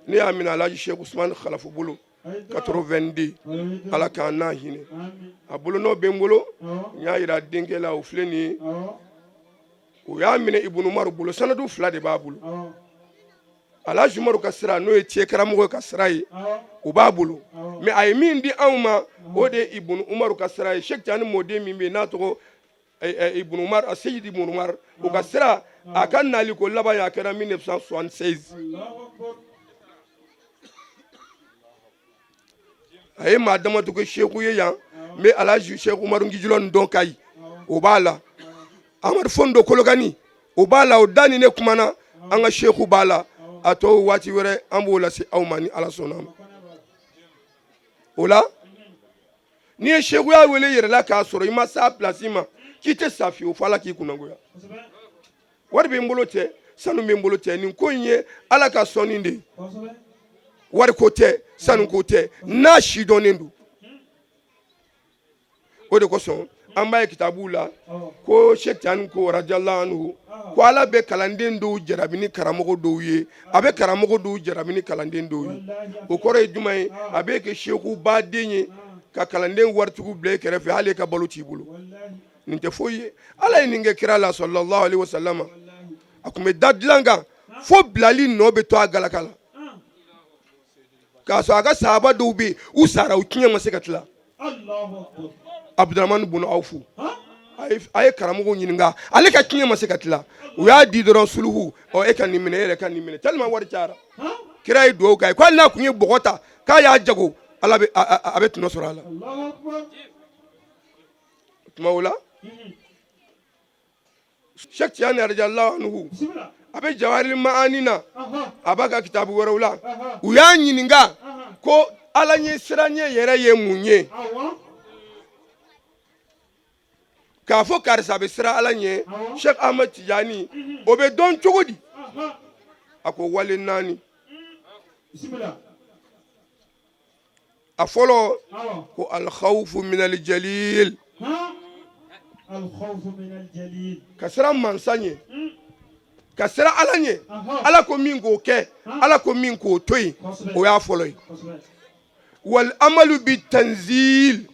Ne y'a minɛ Alhaji Sheikh Usman Khalafu bolo 82, Ala k'an n'a hinɛ. A bolonɔ bɛ n bolo, n y'a yira denkɛ la, o filɛ nin ye. O y'a minɛ Ibunu Umaru bolo. Sanadu fila de b'a bolo. Alhaji Umaru ka sira, n'o ye tiɲɛ karamɔgɔ ka sira ye, o b'a bolo, mais a ye min di anw ma, o de ye Ibunu Umaru ka sira ye. Sheikh Tijani mɔden min bɛ yen n'a tɔgɔ Ibunu Umar, Seyidi Ibunu Umar, o ka sira, a ka nali ko laban ye, a kɛra 1976. A ye maa dama to seku ye yan. N bɛ Alhaji Sheikh Umaru Ngijilɔ dɔn Kayi, o b'a la. Amadu Fondo Kolokani, o b'a la. O da ni ne kumana, an ka seku b'a la. A tɔ, waati wɛrɛ an b'o lase aw ma, ni Ala sɔnna ma. O la, n'i ye sekuya wele yɛrɛ la, k'a sɔrɔ i ma s'a pilasi ma, k'i tɛ sa fiyewu fo Ala k'i kunnangoya. Wari bɛ n bolo tɛ, sanu bɛ n bolo tɛ, nin ko in ye Ala ka sɔnni de ye. Wari ko tɛ, sanu ko tɛ, n'a sidɔnnen don. O de kosɔn an b'a ye kitabuw la ko Sheikh Tijani ko radiyallahu anhu ko Ala bɛ kalanden dɔw jarabi ni karamɔgɔ dɔw ye, a bɛ karamɔgɔ dɔw jarabi ni kalanden dɔw ye. O kɔrɔ ye jumɛn ye? A bɛ kɛ sekuba den ye ka kalanden waritigiw bila i kɛrɛfɛ, hali e ka balo t'i bolo. Nin tɛ foyi ye. Ala ye nin kɛ kira la sallallahu alaihi wasallam. A tun bɛ da dilan kan fo bilali nɔ bɛ to a galaka la, k'a sɔrɔ a ka sahaba dɔw bɛ yen, u sara, u tiɲɛ ma se ka tila. Abudramani bunu Awfu, A ye karamɔgɔw ɲininka, ale ka tiɲɛ ma se ka tila. U y'a di dɔrɔn, suluhu, ɔ e ka nin minɛ, e yɛrɛ ka nin minɛ, tellement wari cayara. Kira ye dugawu k'a ye ko hali n'a tun ye bɔgɔ ta k'a y'a jago, ala bɛ a bɛ tɔnɔ sɔrɔ a la. O tuma o la, Sheikh Tijani radiallahu anhu, a bɛ Jawahirul Maani na, a b'a ka kitabu wɛrɛw la, u y'a ɲininka ko ala ɲɛ siranɲɛ yɛrɛ ye mun ye, k'a fɔ karisa bɛ siran ala ɲɛ. Sheikh Ahmed Tijani, o bɛ dɔn cogo di? A ko wale naani. A fɔlɔ ko alkhawfu minal jalil, ka siran mansa ɲɛ, ka siran ala ɲɛ. Ala ko min k'o kɛ, ala ko min k'o to yen, o y'a fɔlɔ ye. Wal amalu bi tanzil,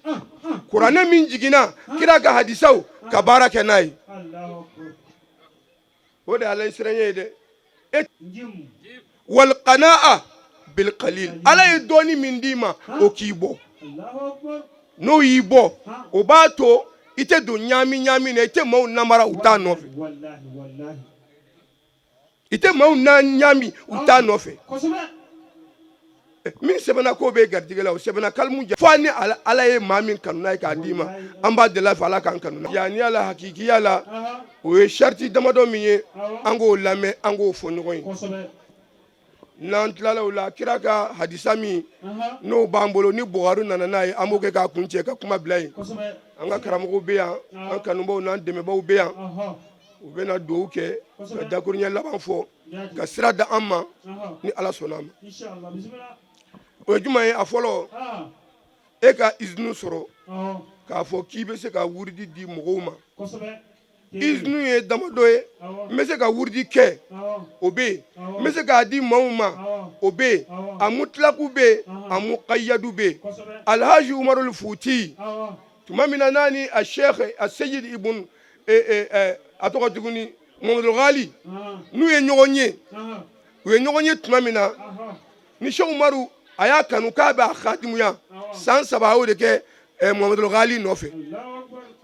kuranɛ min jiginna, kira ka hadisaw, ka baara kɛ n'a ye, o de ye ala siranɲɛ ye dɛ. Wal qanaa bil qalil, ala ye dɔɔni min d'i ma, o k'i bɔ. N'o y'i bɔ, o b'a to i tɛ don ɲaami ɲaami na, i tɛ maaw namara u t'a nɔfɛ, i tɛ maaw na ɲaami u t'a nɔfɛ. Min sɛbɛnna k'o bɛ garijɛgɛ la, o sɛbɛnna kalimu ja fo ni ala ye maa min kanu n'a ye k'a d'i ma. An b'a deli a fɛ, ala k'an kanu. Tijaniya la, hakikiya la, o ye sariti damadɔ min ye, an k'o lamɛn, an k'o fɔ ɲɔgɔn ye. N'an tilala o la, kira ka hadisa min n'o b'an bolo ni Buhari nana n'a ye, an b'o kɛ k'a kuncɛ ka kuma bila yen. An ka karamɔgɔw bɛ yan, an kanubaw n'an dɛmɛbaw bɛ yan, u bɛna dugawu kɛ ka dakuruɲɛ laban fɔ ka sira da an ma ni ala sɔnna a ma. O ye jumɛn ye? A fɔlɔ, e ka izini sɔrɔ k'a fɔ k'i bɛ se ka wurudi di mɔgɔw ma. Izini ye damadɔ ye. N bɛ se ka wurudi kɛ, o bɛ yen. N bɛ se k'a di maaw ma, o bɛ yen. A mutlaku bɛ yen, a muqayyadu bɛ yen. Alhaji Umarul Futi, tuma min na n'a ni a sheikh a seyid ibn a tɔgɔ tuguni Mamadu Ghali, n'u ye ɲɔgɔn ye, u ye ɲɔgɔn ye tuma min na ni Sheikh Umaru a y'a kanu k'a b'a khadimuya, san 3 a y'o de kɛ Mamadu Ghali nɔfɛ.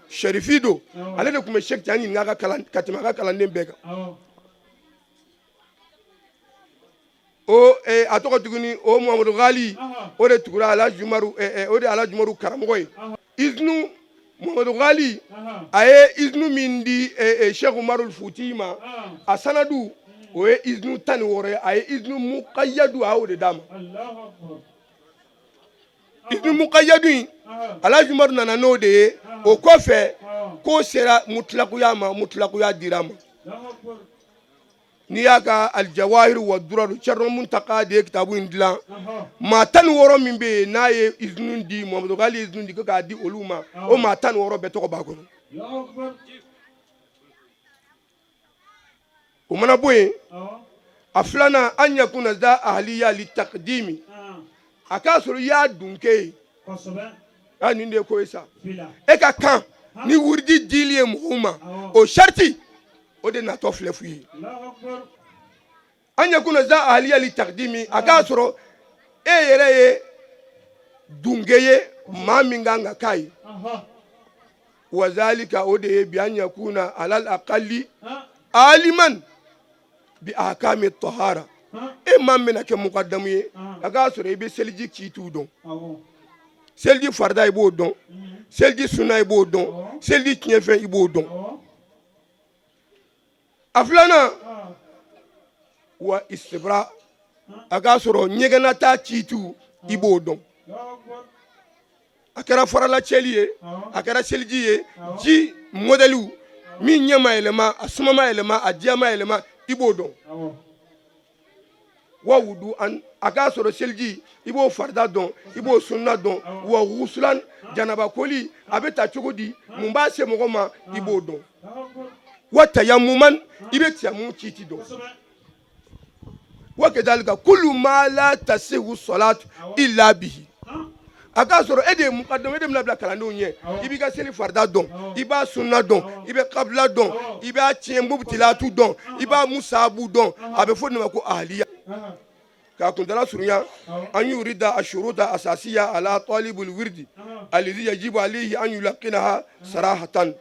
Sherifi don, ale de tun bɛ Sheikh Tijani ɲininka ka kalan ka tɛmɛ a ka kalanden bɛɛ kan. O a tɔgɔ tuguni, o Mamadu Ghali, o de tugura Alhaji Umaru, o de ye Alhaji Umaru karamɔgɔ ye. Izinu Mamadu Ghali, a ye izinu min di Sheikh Umaru Futi ma, a sanadu o ye izinu 16 ye. A ye izinu muqayyadu, a y'o de d'a ma. Izinu muqayyadu in, Alhaji Umaru nana n'o de ye. O kɔfɛ k'o sera mutlakuya ma, mutlakuya dira a ma. N'i y'a ka Aljawahir wa Duraru, Thierno Muntaka de ye kitabu in dilan. Maa 16 min bɛ yen n'a ye izinu di, Mamadu Ghali ye izinu di ko k'a di olu ma, o maa 16 bɛɛ tɔgɔ b'a kɔnɔ. O mana bɔ yen, a filanan, an yakuna za ahliya li takdimi, a k'a sɔrɔ i y'a dunke ye. A nin de ye ko ye sa, e ka kan ni wurudi dili ye mɔgɔw ma, o sariti o de natɔ filɛ f'u ye. An yakuna za ahliya li takdimi, a k'a sɔrɔ e yɛrɛ ye dunke ye, maa min kan ka k'a ye. Wazalika, o de ye bi an yakuna alal aqalli aliman bi ahkami tahara. E maa min bɛna kɛ mukadamu ye, a k'a sɔrɔ i bɛ seliji kiitiw dɔn. Seliji farida, i b'o dɔn. Seliji sunna, i b'o dɔn. Seliji tiɲɛfɛn, i b'o dɔn. A filanan, wa istibra, a k'a sɔrɔ ɲɛgɛnnataa kiitiw, i b'o dɔn. A kɛra faralacɛli ye, a kɛra seliji ye, ji mɔdɛliw min ɲɛ ma yɛlɛma, a suma ma yɛlɛma, a diya ma yɛlɛma, i b'o dɔn. Wa wudu an, a k'a sɔrɔ seliji, i b'o farida dɔn, i b'o sunna dɔn. Wa wusulan, janaba koli a bɛ ta cogo di, mun b'a se mɔgɔ ma, i b'o dɔn. Wa tayamuman, i bɛ tayamu kiiti dɔn. Wa kadalika kullu ma la tasihu salatu illa bihi, a k'a sɔrɔ e de ye mukadamu, e de bɛna bila kalandenw ɲɛ. I b'i ka seli farida dɔn, i b'a sunna dɔn, i bɛ kabila dɔn, i b'a tiɲɛ mubutilatu dɔn, i b'a musabu dɔn. A bɛ fɔ nin ma ko ahaliya. K'a kuntala surunya, an yurida ashuruta asasiya ala talibul wirdi alizi yajibu alayhi an yulaqinaha sarahatan.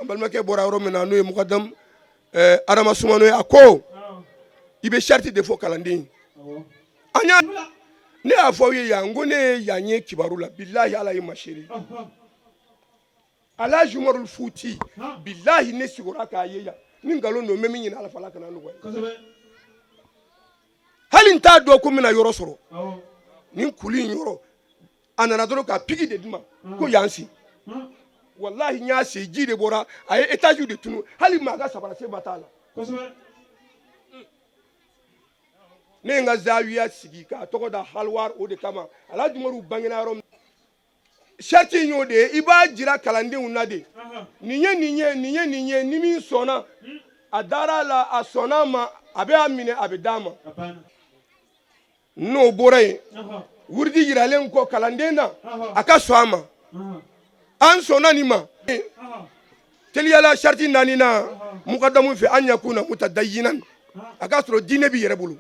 An balimakɛ bɔra yɔrɔ min na, n'o ye mukadam Adama Sumano ye, a ko i bɛ sariti de fɔ kalanden ye. An y'a ne y'a fɔ aw ye yan, n ko ne ye yan ye kibaru la. Bilahi, Ala ye ma seere. Alhaji Umaru Futi, bilahi, ne sigora k'a ye yan. Ni nkalon don, n bɛ min ɲini Ala fɛ, Ala kana nɔgɔya. Hali n t'a dɔn ko n bɛna yɔrɔ sɔrɔ nin kulu in yɔrɔ. A nana dɔrɔn ka pigi de di ma ko yan sen. Walahi, n y'a sen, ji de bɔra, a ye étage de tunu. Hali maa ka sabara sen ba t'a la. Ne ye n ka zawiya sigi k'a tɔgɔ da Halwar, o de kama. Alhaji Umaru bangena yɔrɔ min, sariti in y'o de ye. I b'a jira kalandenw na de, nin ye nin ye, nin ye nin ye. Ni min sɔnna, a dara a la, a sɔnna a ma, a bɛ a minɛ, a bɛ d'a ma. N'o bɔra yen, wurudi yiralen kɔ kalanden na, a ka sɔn a ma, an sɔnna nin ma teliyala. Sariti naaninan mukadamu fɛ, an yakuna mutadayinan, a k'a sɔrɔ diinɛ b'i yɛrɛ bolo.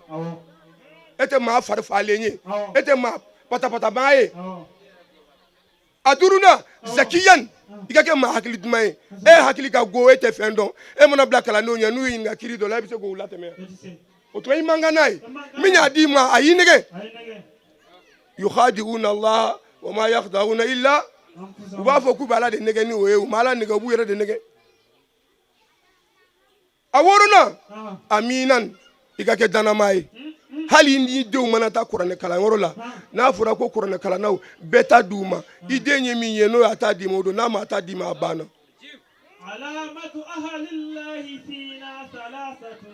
E tɛ maa fari falen ye, e tɛ maa patapatamaa ye. A duurunan, zakiyan, i ka kɛ maa hakili duman ye. E hakili ka go, e tɛ fɛn dɔn. E mana bila kalandenw ɲɛ, n'u y'i ɲininka kiri dɔ la, e bɛ se k'o latɛmɛ. O tuma i man kan n'a ye. Min y'a d'i ma, a y'i nɛgɛ. Yukhadi'una Allah wa ma yakhda'una illa. U b'a fɔ k'u bɛ Ala de nɛgɛ ni o ye, u ma Ala nɛgɛ, u b'u yɛrɛ de nɛgɛ. A wɔɔrɔnan, aminan, i ka kɛ dannamaa ye. Hali n'i denw mana taa kuranɛ kalanyɔrɔ la, n'a fɔra ko kuranɛ kalannaw bɛɛ ta d'u ma, i den ye min ye, n'o y'a ta d'i ma, o don. N'a ma ta d'i ma, a banna.
علامة أهل الله فينا ثلاثة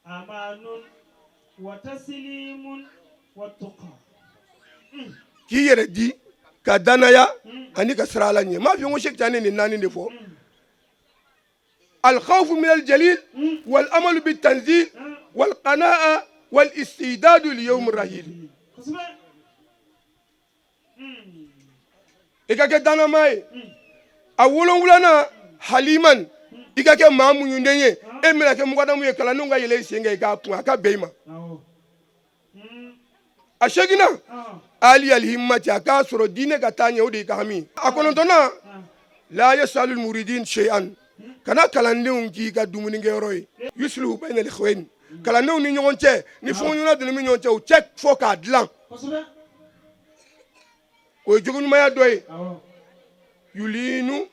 أمان وتسليم والتقى.
K'i yɛrɛ di ka danaya ani ka siran Ala ɲɛ. M'a fɔ ko Sɛki Tijani nin naani de fɔ: الخوف من الجليل والأمل بالتنزيل والقناعة والاستعداد ليوم الرحيل. I ka kɛ dannamaa ye. A wolonwulanan, haliman, i ka kɛ maa muɲunden ye. E bɛna kɛ mukadamu ye, kalandenw ka yɛlɛ i sen kan, i k'a kun, a ka bɛn i ma. A seginna, ali alhimmati, a k'a sɔrɔ diinɛ ka taa ɲɛ, o de y'i ka hami. A kɔnɔntɔnnan, la yasalul muridin shay'an, kana kalandenw k'i ka dumunikɛyɔrɔ ye. Yuslihu bayna al-ikhwain, kalandenw ni ɲɔgɔn cɛ, ni fɔɲɔgɔnya donna min ɲɔgɔn cɛ, u cɛ fɔ k'a dilan, o ye jogoɲumanya dɔ ye. Yulinu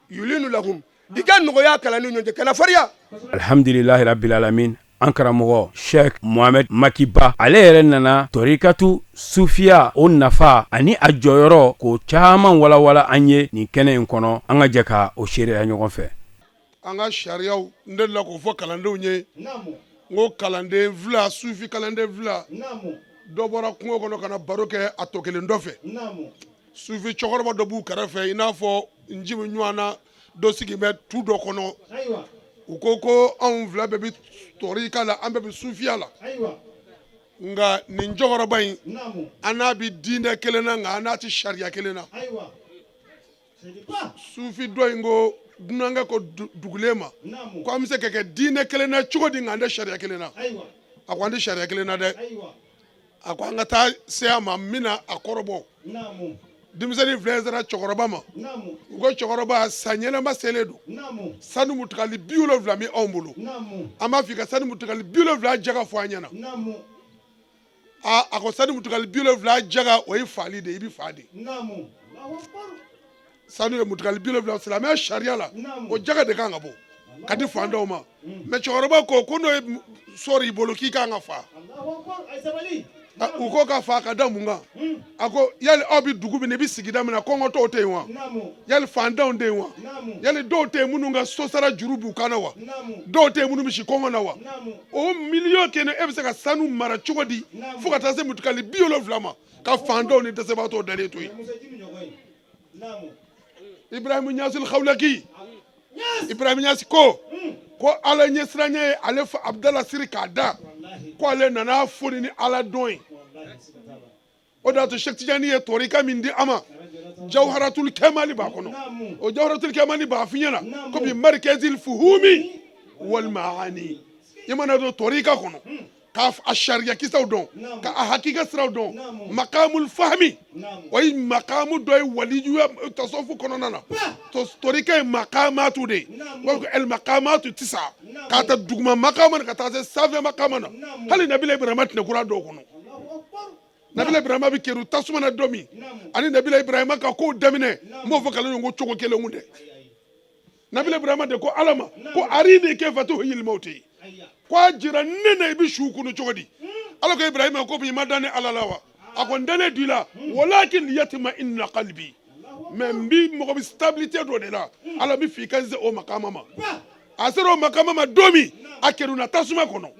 yulinu lahum, i ka nɔgɔya kalandenw ɲɔgɔn cɛ, kana farinya.
Alhamdulilahi rabbil alamin. An karamɔgɔ Sheikh Mohamed Makiba, ale yɛrɛ nana tɔrikatu sufiya, o nafa ani a jɔyɔrɔ, k'o caman walawala an ye nin kɛnɛ in kɔnɔ. An ka jɛ ka o seereya ɲɔgɔn fɛ.
An ka sariyaw, n delila k'o fɔ kalandenw ye. N ko kalanden fila, sufi kalanden fila dɔ bɔra kungo kɔnɔ ka na baro kɛ a tɔ kelen dɔ fɛ. Sufi cɛkɔrɔba dɔ b'u kɛrɛfɛ, i n'a fɔ nci min ɲɔgɔn na dɔ sigi bɛ tu dɔ kɔnɔ. U ko ko anw fila bɛɛ bɛ tɔrika la, an bɛɛ bɛ sufiya la, nka nin cɛkɔrɔba in, an n'a bɛ diinɛ kelen na, nka an n'a tɛ sariya kelen na. Sufi dɔ in ko dunankɛ ko dugulen ma ko an bɛ se ka kɛ diinɛ kelen na cogo di, nka an tɛ sariya kelen na? A ko an tɛ sariya kelen na dɛ. A ko an ka taa se a ma, n bɛna a kɔrɔbɔ. Denmisɛnnin fila sera cɛkɔrɔba ma. U ko cɛkɔrɔba, san yɛlɛma selen don, sanu mutukali 70 bɛ anw bolo, an b'a fɔ i ka sanu mutukali 70 jaga fɔ an ɲɛna. A ko sanu mutukali 70 jaga, o ye faali de ye, i bɛ fa de. Sanu ye mutukali 70, silamɛya sariya la, o jaga de kan ka bɔ ka di fantanw ma. Mɛ cɛkɔrɔba ko n'o ye sɔrɔ i bolo, k'i kan ka fa. U ko ka fa ka da mun kan? A ko yali aw bɛ dugu min na, i bɛ sigida min na, kɔngɔtɔw tɛ yen wa? Yali fantanw tɛ yen wa? Yali dɔw tɛ yen minnu ka sosara juru b'u kan na wa? Dɔw tɛ yen minnu bɛ si kɔngɔ na wa? O miliyɔn kelen, e bɛ se ka sanu mara cogo di fo ka taa se mutukali 70 ma, ka fantanw ni dɛsɛbaatɔw dalen to yen? Ibrahim Ɲasil Kawulaki, Ibrahim Ɲasi ko Ala ɲɛsiranɲɛ ye ale fa Abudala siri k'a da, ko ale nana foni ni Ala dɔn ye. O de y'a to Sɛki Tijani ye tɔrika min di a ma, Jawharatul Kemali b'a kɔnɔ. O Jawharatul Kemali b'a f'i ɲɛna ko bi marikazil fuhumi wal maani. I mana don tɔrika kɔnɔ, K'a a sariya kisaw dɔn, ka a hakika siraw dɔn. Makamul fahmi, o ye makamu dɔ ye walijuya tasɔfu kɔnɔna na. Torika ye makamatu de ye, u b'a fɔ ko el makamatu tisa, k'a ta duguma makama na ka taa se sanfɛ makama na. Hali Nabila Ibrahima tɛnɛ kura dɔw kɔnɔ, Nabila Ibrahima bɛ keru tasuma na don min, ani Nabila Ibrahima ka kow daminɛ, n b'o fɔ kalan ko cogo kelen kun tɛ. Nabila Ibrahima de ko Ala ma ko arini kayfa tuhyil mawti, ko a jira ne na i bɛ su kunu cogo di. Ala ko Ibrahima ko i ma da ne Ala la wa? A ko n dalen don i la, walakin liyatma inna qalbi, mais n bi mɔgɔ bɛ stabilité dɔ de la, Ala bɛ f'i ka n se o makama ma. A sera o makama ma don min, a kerunna tasuma kɔnɔ.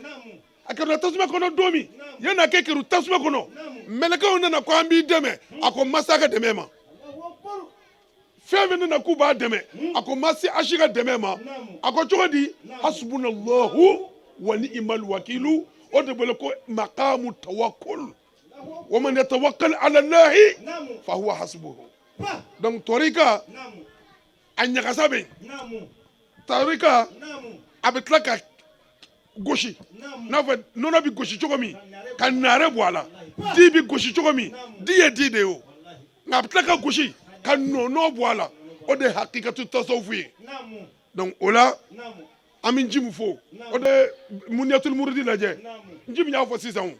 A kerunna tasuma kɔnɔ don min, yanni a kɛ kerun tasuma kɔnɔ, mɛlɛkɛw nana ko an b'i dɛmɛ. A ko n ma s'a ka dɛmɛ ma. Fɛn fɛn nana k'u b'a dɛmɛ, a ko ma se a si ka dɛmɛ ma. A ko cogo di? Hasbunallahu wa ni'mal wakilu. O de bolo ko maqamu tawakkul, wa man yatawakkal ala Allahi fa huwa hasbuhu. Donc torika a ɲagasa bɛ yen, torika a bɛ tila ka gosi n'a fɔ nɔnɔ bɛ gosi cogo min ka naare bɔ a la, di bɛ gosi cogo min, di ye di de ye o, nka a bɛ tila ka gosi ka nɔnɔ bɔ a la. O de ye hakikatu tasawufu ye. Donc o la an bɛ Njimu fo. O de ye Muniyatul Muridi lajɛ. Njimu y'a fɔ sisan, o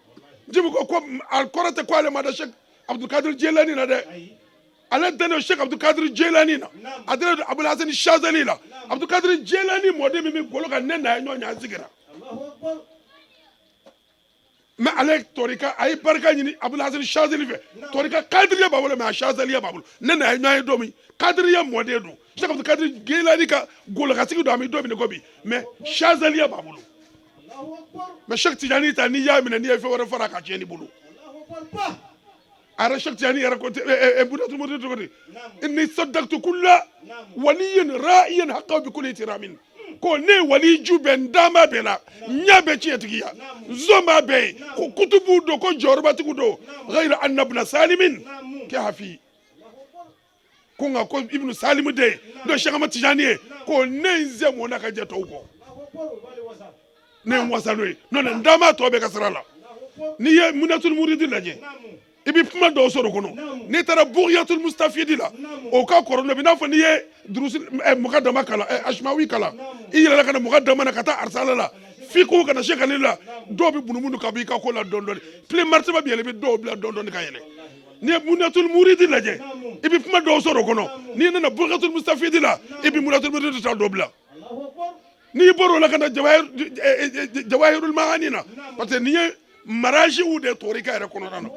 Njimu ko ko a kɔrɔ tɛ ko ale ma da Sɛki Abdulkadir Jelani na dɛ. Ale dalen Sɛki Abdulkadir Jelani na, a dalen don Abul Hasan Shazali la. Abdulkadir Jelani mɔden min bɛ golo kan, ne n'a ye ɲɔgɔn ye, an sigira. Mais ale tɔrika, a ye barika ɲini Abul Hasan Shazali fɛ. Tɔrika kadiriya b'a bolo, mais a shazaliya b'a bolo. Ne n'a ye ɲɔgɔn ye don min, kadiriya mɔden don, Sɛki Abdulkadir Jelani ka golokasigi don, an bɛ don min ko bi, mais shazaliya b'a bolo. Mais Sɛki Tijani ta, n'i y'a minɛ, n'i ye fɛn wɛrɛ fara a kan, tiɲɛ bolo. A yɛrɛ Sɛki Tijani yɛrɛ ko Muniyatul Muridi cogo di? Inni saddaqtu kulla waliyin ra'iyan haqqahu bi kulli ihtiramin. Ko ne wali ju bɛɛ, n danba bɛɛ la, n ɲa bɛɛ tiɲɛtigiya, n zon b'a bɛɛ ye, ko kutubu don, ko jɔyɔrɔbatigiw don, ghayra anna ibna salimin ke hafi. Ko nka ko Ibnu Salimu de n'o ye Sɛki Ahmad Tijani ye, ko ne ye n sen mɔn na ka jɛ tɔw kɔ, ne ye n wasa n'o ye, n'o tɛ n danba tɔ bɛɛ ka sira la. N'i ye Muniyatul Muridi lajɛ, i bɛ kuma dɔw sɔrɔ o kɔnɔ. N'i taara Bugiyatul Mustafidi la, o ka kɔrɔ n'o bɛ n'a fɔ n'i ye durusi mukadama kalan, Asimawi kalan, i yɛlɛla ka na mukadama na ka taa arisala la, fiku ka na se ka la, dɔw bɛ munumunu ka bɔ i ka ko la dɔɔni dɔɔni. Plus martaba bɛ yɛlɛ, i bɛ dɔw bila dɔɔni dɔɔni ka yɛlɛ. N'i ye Muniyatul Muridi lajɛ, i bɛ kuma dɔw sɔrɔ o kɔnɔ. N'i nana Bugiyatul Mustafidi la, i bɛ Muniyatul Muridi ta dɔ bila. N'i bɔra o la ka na Jawahirul Maani na, parce que n'i ye marajiw de tɔrika yɛrɛ kɔnɔna na,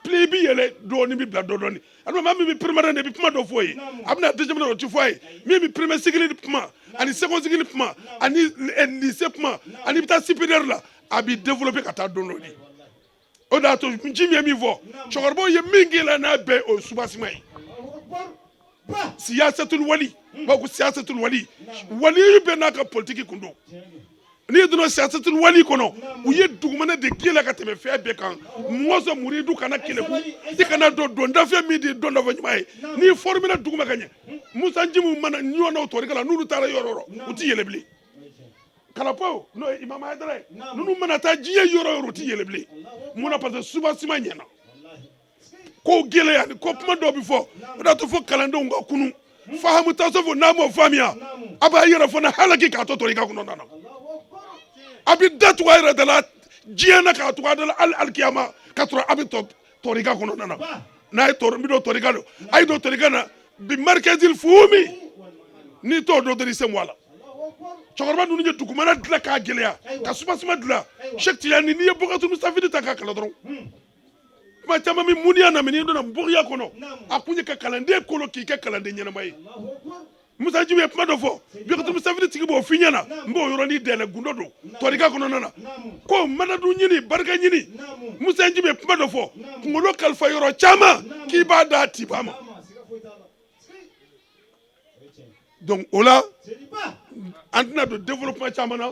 plus i bɛ yɛlɛ dɔɔni, bɛ bila dɔɔni dɔɔni. Alima maa min bɛ première année, i bɛ kuma dɔ fɔ ye, a bɛna deuxième année, o ti fɔ a ye. Min bɛ premier cycle kuma ani second cycle kuma ani lycée kuma ani i bɛ taa supérieur la, a bɛ développer ka taa dɔɔni dɔɔni. O de y'a to nci min ye min fɔ, cɛkɔrɔbaw ye min k'i la n'a bɛɛ o ye subasima ye. Siyasatul wali, u b'a fɔ ko siyasatul wali, wali bɛɛ n'a ka politiki kun don. N'i donna siyasatul wali kɔnɔ, u ye dugumana de gɛlɛya ka tɛmɛ fɛn bɛɛ kan. Mɔgɔ sɔn muridu kana keleku, i kana don dondafɛn min di dondafɛn ɲuman ye. N'i formera duguma ka ɲɛ, Musa Njimu mana ɲɔgɔn na o tɔrika la, n'olu taara yɔrɔ o yɔrɔ, u ti yɛlɛ bilen. Kalapaw n'o ye Imam Hayidara ye, ninnu mana taa diɲɛ yɔrɔ o yɔrɔ, u ti yɛlɛ bilen. Mun na? Parce que subasima ɲɛna ko gɛlɛya ni ko kuma dɔw bɛ fɔ. O de y'a to fo kalandenw ka kunu fahamu tasawufu. N'a m'o faamuya, a b'a yɛrɛ fana halaki k'a to tɔrika kɔnɔna na. A bɛ da tugu a yɛrɛ da la diɲɛ na, k'a tugu a da la hali alikiyama, k'a sɔrɔ a bɛ tɔrika kɔnɔna na. N'a ye tɔrɔ n bɛ don tɔrika don, a ye don tɔrika na bi marikazil fuhumi. N'i t'o dɔn dɔrɔn, i sen bɔ a la. Cɛkɔrɔba ninnu ye dugumana dilan k'a gɛlɛya, ka subasima dilan. Sɛki Tijani, n'i ye Bugatu Mustafidi ta k'a kalan dɔrɔn, kuma caman bɛ muniya na, n'i donna buguya kɔnɔ, a kun ye ka kalanden kolo k'i kɛ kalanden ɲɛnama ye. Musa Njimu ye kuma dɔ fɔ, Bugatu Mustafidi tigi b'o f'i ɲɛna. N b'o yɔrɔnin dayɛlɛ, gundo don tɔrika kɔnɔna na, ko madadu ɲini, barika ɲini. Musa Njimu ye kuma dɔ fɔ, kunkolo kalifa yɔrɔ caman k'i b'a d'a tiba ma. Donc o la an tɛna don développement caman na.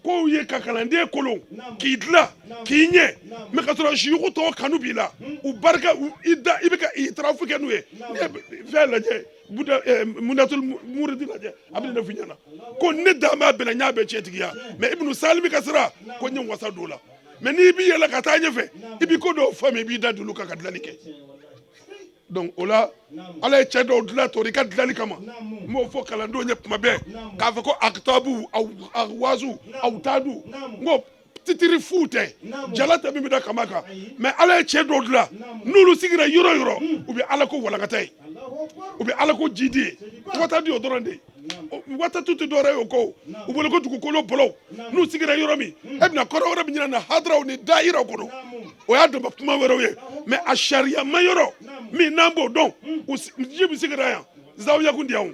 Kow ye ka kalanden kolon k'i dilan k'i ɲɛ, mais ka sɔrɔ siyugu tɔw kanu b'i la, u barika i da, i bɛ ka itirafu kɛ n'u ye. N'i ye fɛn lajɛ, Buda Munatul Muridi lajɛ, a bɛ ne f'i ɲɛna ko ne dan b'a bɛɛ la, n y'a bɛɛ tiɲɛtigiya, mais Ibnu Salimi ka sira ko n ye wasa don o la. Mais n'i b'i yɛlɛ ka taa ɲɛfɛ, i b'i ko dɔw faamu, i b'i da dulu kan ka dilanni kɛ. Donc o la, Ala ye cɛ dɔw dilan torika dilanni kama. N b'o fɔ kalandenw ye tuma bɛɛ k'a fɔ ko akitabu, awazu, awutadu, n ko titiri fu tɛ, jala tɛ min bɛ da kama kan. Mais Ala ye cɛ dɔw dilan, n'olu sigira yɔrɔ yɔrɔ, u bɛ Ala ko walankata ye, u bɛ Ala ko jidi ye. Tɔgɔta di o dɔrɔn de ye, watatu tɛ dɔwɛrɛ ye o kɔ. U bolo ko dugukolo bɔlɔw, n'u sigira yɔrɔ min, e bɛna kɔrɔ wɛrɛ min ɲini na hadaraw ni dayiraw kɔnɔ, o y'a dama kuma wɛrɛw ye. Mais a sariya ma yɔrɔ min n'an b'o dɔn, ji bɛ sigira yan, zawiya kun di yan,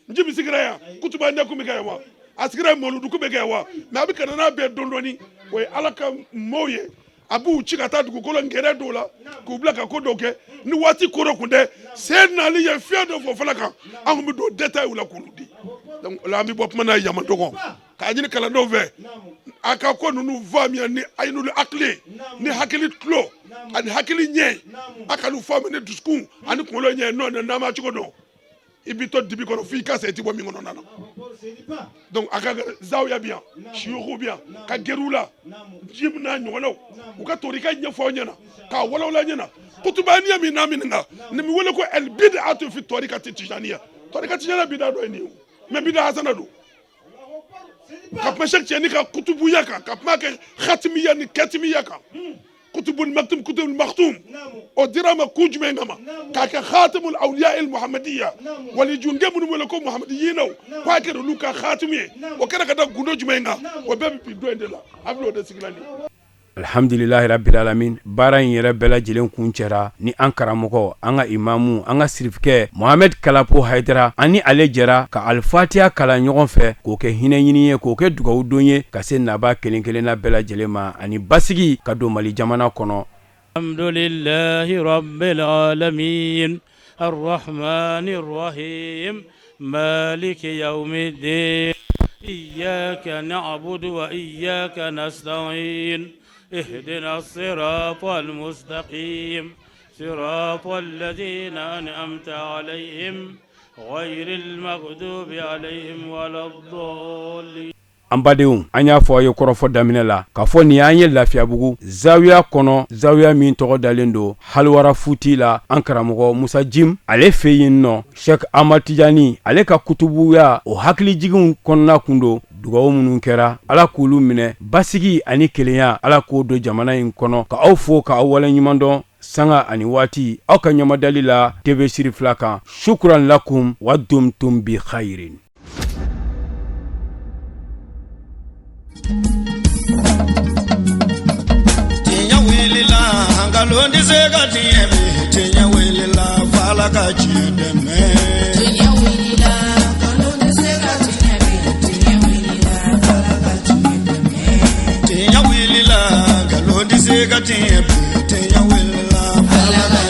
ji bɛ sigira yan, kutuba ɲɛ kun bɛ kɛ yan wa, a sigira yan, mɔludu kun bɛ kɛ yan wa. Mais a bɛ ka na n'a bɛɛ dɔɔni dɔɔni, o ye Ala ka maaw ye. A b'u ci ka taa dugukolo ngɛrɛ dɔw la k'u bila ka ko dɔw kɛ. Ni waati ko dɔ kun tɛ, sen nali ye fiɲɛ dɔ fɔ fana kan, an kun bɛ don détail la k'olu di. Donc o la, an bɛ bɔ kuma na yama dɔgɔ k'a ɲini kalandenw fɛ, a ka ko ninnu faamuya ni ayinulu hakili, ni hakili tulo ani hakili ɲɛ. A ka n'u faamu ni dusukun ani kunkolo ɲɛ. N'o n'an ma cogo dɔn, i b'i to dibi kɔnɔ f'i ka sa, i ti bɔ min kɔnɔ nana. Donc a ka zawiya bi yan, siyuku bi yan, ka gɛrɛ u la, ji n'a ɲɔgɔnnaw, u ka torika ɲɛfɔ aw ɲɛna k'a walawala ɲɛna. Kutubaniya min n'a min nka nin bɛ wele ko el bid'atu fi tarikati tijaniya. Tarika tijaniya bida dɔ ye nin ye, mais bida hasana don. Ka kuma Cheikh Tidiane ka kutubuya kan, ka kuma kɛ khatimiya ni katimiya kan, kutubul maktum, kutubul maktum, o dira ma kun jumɛn kama? K'a kɛ khatimul awliya el muhammadiya, walijunge minnu wele ko muhammadiyinaw, k'a kɛra olu ka khatimu ye. O kɛra ka da gundo jumɛn kan? O bɛɛ bɛ bi don in de la, a bɛ o de sigilan nin.
Alhamdulilahi rabbil alamin. Baara in yɛrɛ bɛɛ lajɛlen kun cɛra ni an karamɔgɔ, an ka imamu, an ka sirifikɛ Mohamed Kalapo Hayidara. Ani ale jɛra ka alifatiya kalan ɲɔgɔn fɛ k'o kɛ hinɛ ɲini ye, k'o kɛ dugawu don ye ka se naba kelen kelenna bɛɛ lajɛlen ma, ani basigi ka don Mali jamana kɔnɔ.
Alhamdulilahi rabbil alamin arrahmanir rahim maliki yawmiddin iyyaka na'budu wa iyyaka nasta'in ihdina as-siratal mustaqim siratal ladhina an'amta alayhim ghayril maghdubi alayhim waladdallin.
An badenw, an y'a fɔ aw ye kɔrɔfɔ daminɛ la k'a fɔ nin y'an ye Lafiyabugu zawiya kɔnɔ, zawiya min tɔgɔ dalen don Haliwara Futi la, an karamɔgɔ Musa Jim ale fɛ yen nɔ. Cheikh Ahmad Tijani ale ka kutubuya, o hakilijiginw kɔnɔna kun don. Dugawu minnu kɛra, Ala k'olu minɛ. Basigi ani kelenya, Ala k'o don jamana in kɔnɔ. Ka aw fo, ka aw waleɲuman dɔn sanga ani waati aw ka ɲamadali la TV Siri fila kan. Shukran lakum wa dumtum bi khairin.
Tiɲɛ wulila, nkalon tɛ se ka tiɲɛ bi. Tiɲɛ wulila, f'Ala ka tiɲɛ dɛmɛ.
Tiɲɛ wulila, nkalon tɛ se ka tiɲɛ bi. Tiɲɛ wulila, f'Ala ka tiɲɛ dɛmɛ.
Tiɲɛ wulila, nkalon tɛ se ka tiɲɛ bi. Tiɲɛ wulila, f'Ala ka